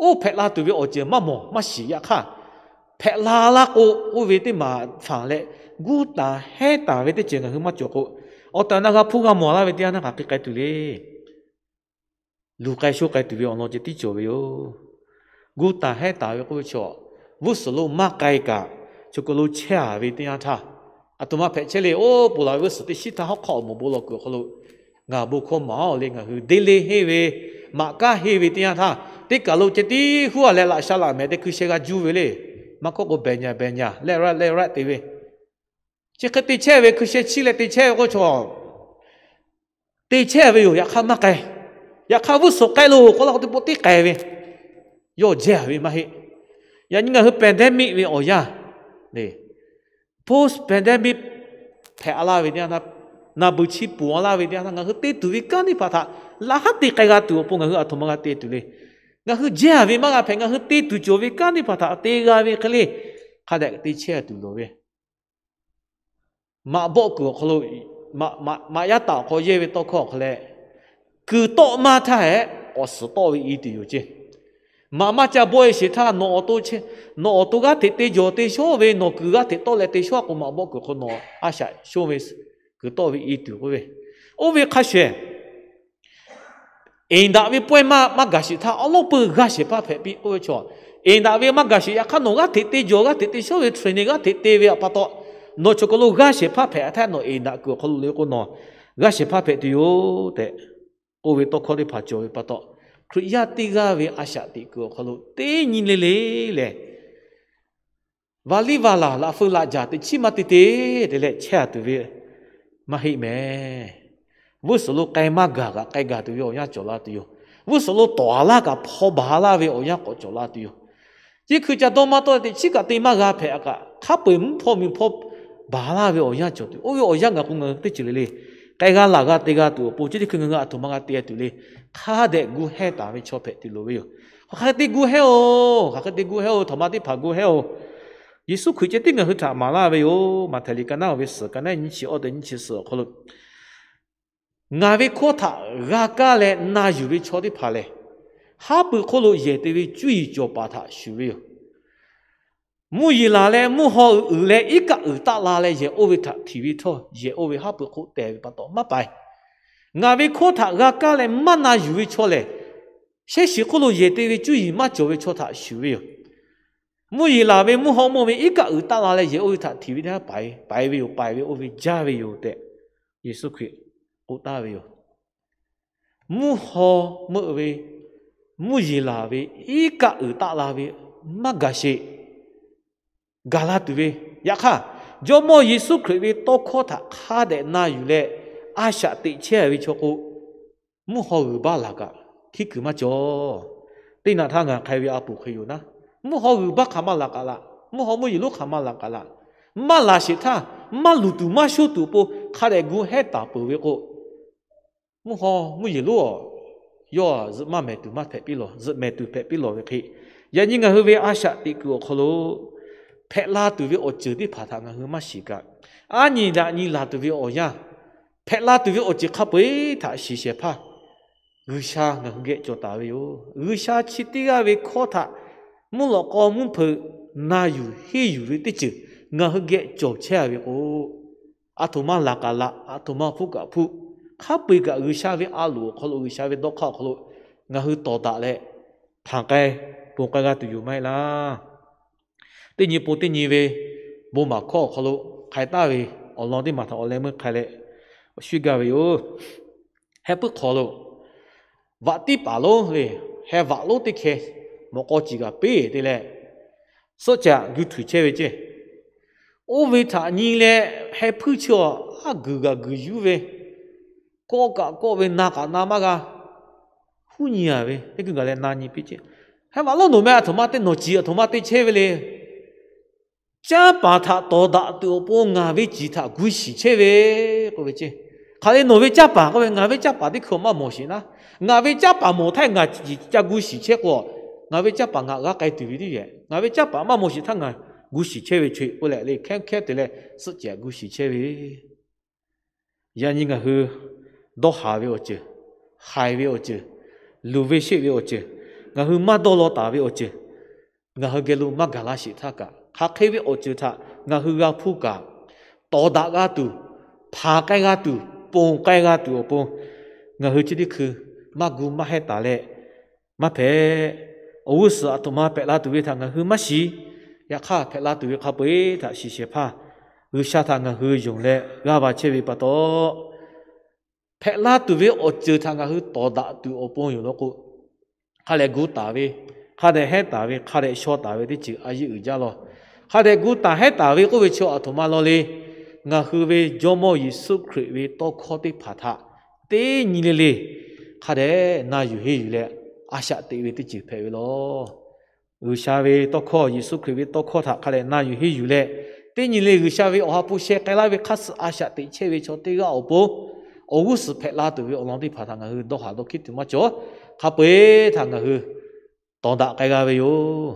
oˇ hpehꞈ la tuˬ ve awˬ ceuˬ maˇ mawˬ maˇ shiˍ. Yaꞈ hk'aˇ, hpehꞈ la laˇ k'o, oˇ ve teˇ maˬ fanˬ leh gu taˍ hehnˇ taˍ ve teˇ ceuˬ ngaˬ hui maˇ cawˬ k'o, awˬ tehˬ awˬ na g'a hpuˇ g'a mawˬ laˇ ve teˇ yanˇ htaˇ hk'aˬ hk'e k'ai tuˬ le. Luˬ k'ai sho k'ai tuˬ ve awˬ lawn ceh tiˉ cawˬ ve yoˬ. Gu taˍ hehnˇ taˍ ve k'oˆ ve chaw, g'uˇ suhˍ lo maˇ k'ai kaꞈ, chaw k'o lo chehˇ-a ve teˇ yanˇ htaˇ, aˬ htoꞈ ma hpehꞈ chehˇ le. Oˇ ponˬ laˬ ve g'uˇ suhˍ teˇ shiˉ htaˇ hawˉ hk'aˆ awˬ moˍ bon lawˬ kuiˬ awˬ hk'aw lo ngaˬ bon hkawˇ maˍ-oˬ le, ngaˬ hui deˇ leˇ henˇ ve, maꞈ kaˉ henˇ ve teˇ yanˇ htaˇ, teˇ kaˬ lo ceh tiˉ huˉ-a leh laꞈ sha laꞈ mehˍ te hkui sheh g'a juˇ ve le. Maˇ hkawˇ k'o behˬ nyaˬ behˬ nyaˬ left right left right te ve, chi hk'e te chehˇ ve hkui sheh chiˇ leh te chehˇ ve k'oˆ chaw te chehˇ ve yoˬ. Yaꞈ hk'aˇ maˇ k'ai. Yaꞈ hk'aˇ g'uˇ suhˍ k'ai loˬ k'oˆ la k'o teˇ pawˆ teˇ k'ai ve, yawˇ jehˇ ve maˇ heˆ. Yaꞈ nyi ngaˬ hui pandemic ve awˬ yanˇ, post pandemic hpehꞈ-a laˇ ve teˇ yanˇ htaˇ, naˬ beuˬ chi ponˬ-a laˇ ve teˇ yanˇ htaˇ, ngaˬ hui te tuˬ ve kanˉ teˇ hpaˍ htaꞈ laˬ haˉ te k'ai g'a tuˬ awˬ pon ngaˬ hui aˬ htoꞈ ma g'a te tuˬ le. Ngaˬ hui jehˇ ve maˇ g'a hpehꞈ, ngaˬ hui te tuˬ cawˬ ve kanˉ teˇ hpaˍ htaꞈ te g'a ve hk'e le, hk'a dehꞈ te chehˇ tuˬ loˍ ve maꞈ bawˆ kuiˬ awˬ hk'aw lo, maꞈ yaˇ taˍ awˬ hk'aw yehˇ ve tawˇ hkawˇ awˬ hk'aw leh, kuiˬ tawˆ maˇ htaˇ hehꞈ k'awꞈ suhˍ tawˆ ve i tuˬ yoˬ ceˇ. Maꞈ maˇ ca bawˆ e sheˍ htaˇ, nawˬ awˬ to g'aˇ hteꞈ te jawˬ te shawˉ ve, nawˬ kuiˬ g'aˇ hteꞈ tawˆ leh te shawˉ k'o, maꞈ bawˆ kuiˬ hk'aw nawˬ a shaꞈ shonˇ ve kuiˬ tawˆ ve i tuˬ k'oˆ ve, oˇ ve hk'a shuˍ eˍ daꞈ ve pawehˇ maˇ maˇ gaˬ sheˍ htaˇ, awˉ lawˉ peuˇ g'aˇ shehˍ hpaˇ hpehꞈ piˇ k'oˆ ve chaw, eˍ daꞈ ve maˇ gaˬ sheˍ. Yaꞈ hk'aˇ nawˬ g'aˇ hteꞈ te jawˬ, g'aˇ hteꞈ te shawˉ ve training g'aˇ hteꞈ te ve pa taw, nawˬ chaw hk'aw lo g'aˇ shehˍ hpaˇ hpehꞈ htaˇ, nawˬ eˍ daꞈ kuiˬ awˬ hk'aw lo le k'o, nawˬ g'aˇ shehˍ hpaˇ hpehꞈ tuˬ yoˬ tehꞈ k'oˆ ve tawˇ hkawˇ teˇ hpaˍ cawˬ ve pa taw, Hkriꞈ yaˇ teˇ g'aˇ ve a shaꞈ teꞈ kuiˬ awˬ hk'aw lo teˇ nyi le le lehˬ, vaˬ liˇ vaˬ laˬ, laꞈ feu laꞈ jaˬ teꞈ chiˉ maˇ te te te leh chehˇ a tuˬ ve maˇ heˆ mehˍ. G'uˇ suhˍ lo k'ai maˇ gaˬ kaꞈ k'ai gaˬ tuˬ ve awˬ yanˇ cawˬ la tuˬ yoˬ. G'uˇ suhˍ lo tawˍ a laˇ kaꞈ hpaw baˬ laˇ ve awˬ yanˇ k'awꞈ cawˬ la tuˬ yoˬ. Chi hkui ca dawˇ maˇ tawˆ teꞈ chiˉ kaꞈ te maˇ g'a hpehꞈ a kaꞈ, hk'a peu-eˬ mvuhˇ hpawˇ miˬ hpawˇ baˬ laˇ ve awˬ yanˇ cawˬ tuˬ, oˇ ve awˬ yanˇ ngaˬ k'o ngaˬ hui teˇ ceuˬ le le k'ai g'a laˬ g'a te g'a tuˬ awˬ pon, chi teˇ hkui ngaˬ hui a htoꞈ ma g'a te tuˬ le, hk'a dehꞈ gu hehˇ taˍ ve chaw hpehꞈ tuˬ loˍ ve yoˬ. Hk'aˬ hk'e te gu hehˇ oˬ, hk'aˬ hk'e te gu hehˇ oˬ, htoꞈ ma teˇ hpaˍ gu hehˇ oˬ. Yeˍsuˆ Hkriꞈ ceh tiˉ ngaˬ hui htaꞈ maˍ laˇ ve yoˬ. Maꞈhtehˍ liꞈ ka naˉ ve suhˍ ka naˉ nyiˇ chi awˇ tehꞈ nyiˇ chi suhˍ awˬ hk'aw lo, ngaˬ ve hkawˇ htaꞈ g'a kaˇ leh na yuˬ ve chaw teˇ hpaˍ lehˬ, haˉ pui hk'oˆ lo yehˬ te ve cuˇ yiˍ cawˬ paˍ htaꞈ shuˍ ve yoˬ. Mvuhˇ yeˬ laˬ leh mvuhˇ haw uiˍ leh iˉ kaˆ uiˍ taˆ la leh yehˬ oˇ ve htaꞈ htiꞈ ve htawˇ, yehˬ oˇ ve haˉ pui hk'oˆ teh ve pa taw maˇ paiˍ. Ngaˬ ve hkawˇ htaꞈ g'a kaˇ leh maˇ na yuˬ ve chaw lehˬ, shehˉ shiˍ hk'oˆ lo yehˬ te ve cuˇ yiˍ maˇ cawˬ ve chaw htaꞈ shuˍ ve yoˬ. Mvuhˇ yeˬ laˬ ve mvuhˇ haw meuˆ ve iˉ kaˆ uiˍ taˆ la leh yehˬ oˇ ve htaꞈ htiꞈ ve teˇ haˉ paiˍ ve yoˬ, paiˍ ve oˇ ve jaˇ ve yoˬ tehꞈ Yeˍsuˆ Hkriꞈ k'oˆ taˍ ve yoˬ. Mvuhˇ haw meuˆ ve, mvuhˇ yeˬ laˬ ve, iˉ kaˆ uiˍ taˆ la ve maˇ gaˬ sheˍ. Gaˬ la tuˬ ve, yaꞈ hk'aˇ, Jawˇmawˇ Yeˍsuˆ Hkriꞈ ve tawˇ hkawˇ htaꞈ hk'a dehꞈ na yuˬ leh a shaꞈ teꞈ chehˇ ve chaw k'o, mvuhˇ haw g'uiˬ baˇ laˬ kaꞈ hkiˉ kuiˬ maˇ cawˬ. Teˇ naꞈ htaˇ ngaˬ hk'ai ve a poˍ hk'e yoˬ naˉ, mvuhˇ haw g'uiˬ baˇ hk'aˬ ma laˬ k'aꞈ laꞈ, mvuhˇ haw mvuhˇ yeˬ lonˉ hk'aˬ ma laˬ k'aꞈ laꞈ, maˇ laˬ sheˍ htaˇ, maˇ luˬ tuˬ maˇ shoˇ tuˬ awˬ pon hk'a dehꞈ gu hehˇ taˍ peuˬ ve k'o, mvuhˇ haw mvuhˇ yeˬ lonˉ a, yawˇ zuhꞈ maˇ mehˍ tuˬ maˇ hpehꞈ piˇ lawˬ, zuhꞈ mehˍ tuˬ hpehꞈ piˇ lawˬ ve hk'e, yaꞈ nyi ngaˬ hui ve a shaꞈ teꞈ kuiˬ awˬ hk'aw lo hpehꞈ la tuˬ ve awˬ ceuˬ teˇ hpaˍ htaꞈ ngaˬ hui maˇ shiˍ kaꞈ, aˉ nyi daꞈ nyi laˬ tuˬ ve awˬ yanˇ, hpehꞈ la tuˬ ve awˬ ceuˬ hk'a peu-eˬ htaꞈ shiˍ shehˍ hpaˇ G'uiˬsha ngaˬ hui geh cawˬ taˍ ve yoˬ. G'uiˬsha chi teˇ g'aˇ ve hkawˇ htaꞈ mvuhˇ lawꞈ k'aw mvuhˇ hpeuꞈ na yuˬ henˇ yuˬ ve teˇ ceuˬ ngaˬ hui geh cawˬ chehˇ a ve k'o, aˬ htoꞈ ma laˬ kaꞈ laꞈ, aˬ htoꞈ ma hpuˇ kaꞈ hpuˇ, hk'a peu-eˬ kaꞈ G'uiˬsha ve a loˍ awˬ hk'aw lo, G'uiˬsha ve dawˇ hk'aˇ awˬ hk'aw lo ngaˬ hui tawˍ daꞈ leh hpanˍ k'ai ponˬ k'ai g'a tuˬ yoˬ maˇ heˆ laˇ. Teˇ nyi pon teˇ nyi ve bon maˍ hkawˇ awˬ hk'aw lo hk'ai taˍ ve awˬ lawn teˇ maˬ htaꞈ awˬ leh meuˇ hk'ai leh shuˉ gaˇ ve yoˬ. Heh puiˉ hk'aw lo vaꞈ tiˉ paˍ lonˉ le, heh vaꞈ lonˉ teˇ hkeh mawꞈ k'aw ciˍ g'aꞈ piˇ te leh, suhˆ caꞈ gu htuiˍ chehˇ ve ceˇ. Oˇ ve htaꞈ nyi leh heh puiˉ chi a, aˉ guiˬ g'aꞈ guiˬ yuˉ ve, kawˆ kaꞈ kawˆ ve, na kaꞈ na maˇ g'a, huˉ nyi a ve, teˇ kuiˬ gaˬ leh na nyi piˇ ceˇ. Heh vaꞈ lonˉ, nawˬ meh aˬ htoꞈ ma te, nawˬ ciˍ aˬ htoꞈ ma te chehˇ ve le. Caˇ paˍ htaꞈ tawˍ daꞈ tuˬ awˬ pon ngaˬ ve ciˍ htaꞈ gu shiˍ chehˇ ve k'oˆ ve ceˇ. Hk'aˬ lehˬ nawˬ ve caˇ paˍ k'oˆ ve, ngaˬ ve caˇ paˍ teˇ hkui maˇ mawˬ sheˍ naˉ. Ngaˬ ve caˇ paˍ mawˬ htaˇ ngaˬ ciˍ ca gu shiˍ chehˇ k'o, ngaˬ ve caˇ paˍ ngaˬ g'a k'ai tuˬ ve teˇ yehˬ. Ngaˬ ve caˇ paˍ maˇ mawˬ sheˍ htaˇ ngaˬ gu shiˍ chehˇ ve chehˇ k'oˆ leh le, hkehˉ hkehˉ te leh suhˆ caꞈ gu shiˍ chehˇ ve. Yaꞈ nyi ngaˬ hui dawˇ haˍ ve awˬ ceuˬ, haiˬ ve awˬ ceuˬ, luˬ ve sheˆ ve awˬ ceuˬ, ngaˬ hui maˇ dawˇ law taˍ ve awˬ ceuˬ, ngaˬ hui geh lo maˇ gaˬ laˇ sheˍ htaˇ kaꞈ, hk'aˬ hk'e ve awˬ ceuˬ htaꞈ ngaˬ hui g'a hpuˇ kaꞈ, tawˍ daꞈ g'a tuˬ, hpanˍ k'ai g'a tuˬ, ponˬ k'ai g'a tuˬ awˬ pon, ngaˬ hui chi teˇ hkui maˇ gu maˇ hehˇ taˍ leh, maˇ hpehꞈ. Awˬ g'uˇ suhˍ aˬ htoꞈ ma hpehꞈ la tuˬ ve htaꞈ ngaˬ hui maˇ shiˍ. Yaꞈ hk'aˇ hpehꞈ la tuˬ ve hk'a peu-eˬ htaꞈ shiˍ shehˍ hpaˇ G'uiˬsha htaꞈ ngaˬ hui yonˍ leh g'aˇ va chehˇ ve pa taw, hpehꞈ la tuˬ ve awˬ ceuˬ htaꞈ ngaˬ hui tawˍ daꞈ tuˬ awˬ pon yoˬ law k'o, hk'a dehꞈ gu taˍ ve, hk'a dehꞈ hehˉ taˍ ve, hk'a dehꞈ shaw taˍ ve teˇ ceuˬ a yeˇ uiˍ jaˇ law. Hk'a dehꞈ gu taˍ hehˉ taˍ ve k'oˆ ve chi aˬ htoꞈ ma law le. Ngaˬ hui ve Jawˇmawˇ Yeˍsuˆ Hkriꞈ ve tawˇ hkawˇ teˇ hpaˍ htaꞈ teˇ nyi le le hk'a dehꞈ na yuˬ henˇ yuˬ leh a shaꞈ teꞈ ve teˇ ceuˬ hpehꞈ ve law. G'uiˬsha ve tawˇ hkawˇ, Yeˍsuˆ Hkriꞈ ve tawˇ hkawˇ htaꞈ hk'a dehꞈ na yuˬ henˇ yuˬ leh, teˇ nyi le G'uiˬsha ve awˬ ha hpu sheh k'ai laˇ ve hk'aˇ suh a shaꞈ teꞈ chehˇ ve chaw teˇ g'aˇ awˬ pon, awˬ g'uˇ suhˍ hpehꞈ la tuˬ ve awˬ lawn teˇ hpaˍ htaꞈ ngaˬ hui dawˇ haˍ dawˇ hkiˉ tuˬ maˇ cawˬ. Hk'a peu-eˬ htaꞈ ngaˬ hui tawˍ daꞈ k'ai g'a ve yoˬ.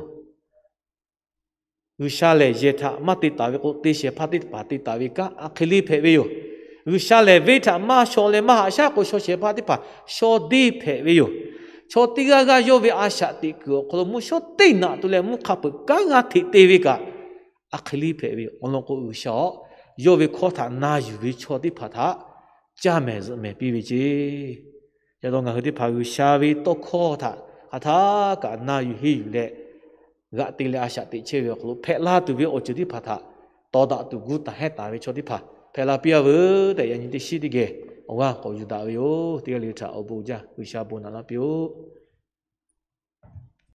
G'uiˬsha lehˬ yehˬ htaꞈ maˇ te taˍ ve k'o, te shehˍ hpaˇ teˇ hpaˍ te taˍ ve kanˉ a hk'e le hpehꞈ ve yoˬ. G'uiˬsha lehˬ venˇ htaꞈ maˇ shaw leh maˇ haꞈ shaˉ k'o, shaw shehˍ hpaˇ teˇ hpaˍ shaw deˇ hpehꞈ ve yoˬ. Chaw teˇ g'aˇ g'aˇ yawˇ ve a shaꞈ teꞈ kuiˬ awˬ hk'aw lo mvuhˇ shawˉ teˇ naꞈ tu leh mvuhˇ hk'a peuˬ kanˉ g'a hteꞈ te ve kaꞈ, a hk'e le hpehꞈ ve yoˬ. Awˬ lawn k'o, G'uiˬsha-oˬ, yawˇ ve hkawˇ htaꞈ na yuˬ ve chaw teˇ hpaˍ htaꞈ caˇ mehˍ zuhꞈ mehˍ piˇ ve ceˇ. Yaꞈ taw ngaˬ hui teˇ hpaˍ G'uiˬsha ve tawˇ hkawˇ htaꞈ hk'aˬ htaˇ kaꞈ na yuˬ henˇ yuˬ leh, g'aꞈ te leh a shaꞈ teꞈ chehˇ ve awˬ hk'aw lo hpehꞈ la tuˬ ve awˬ ceuˬ teˇ hpaˍ htaꞈ tawˍ daꞈ tuˬ gu taˍ hehnˇ taˍ ve chaw teˇ hpaˍ hpehꞈ la piˇ-a veuˬ tehꞈ, yaꞈ nyi teˇ shiˉ teˇ geh awˬ g'aˇ k'awꞈ yuˬ daꞈ ve yoˬ. Teˇ g'aˇ le htaꞈ awˬ bon jaˇ, G'uiˬsha bon naꞈ laˇ piˇ-oˆ.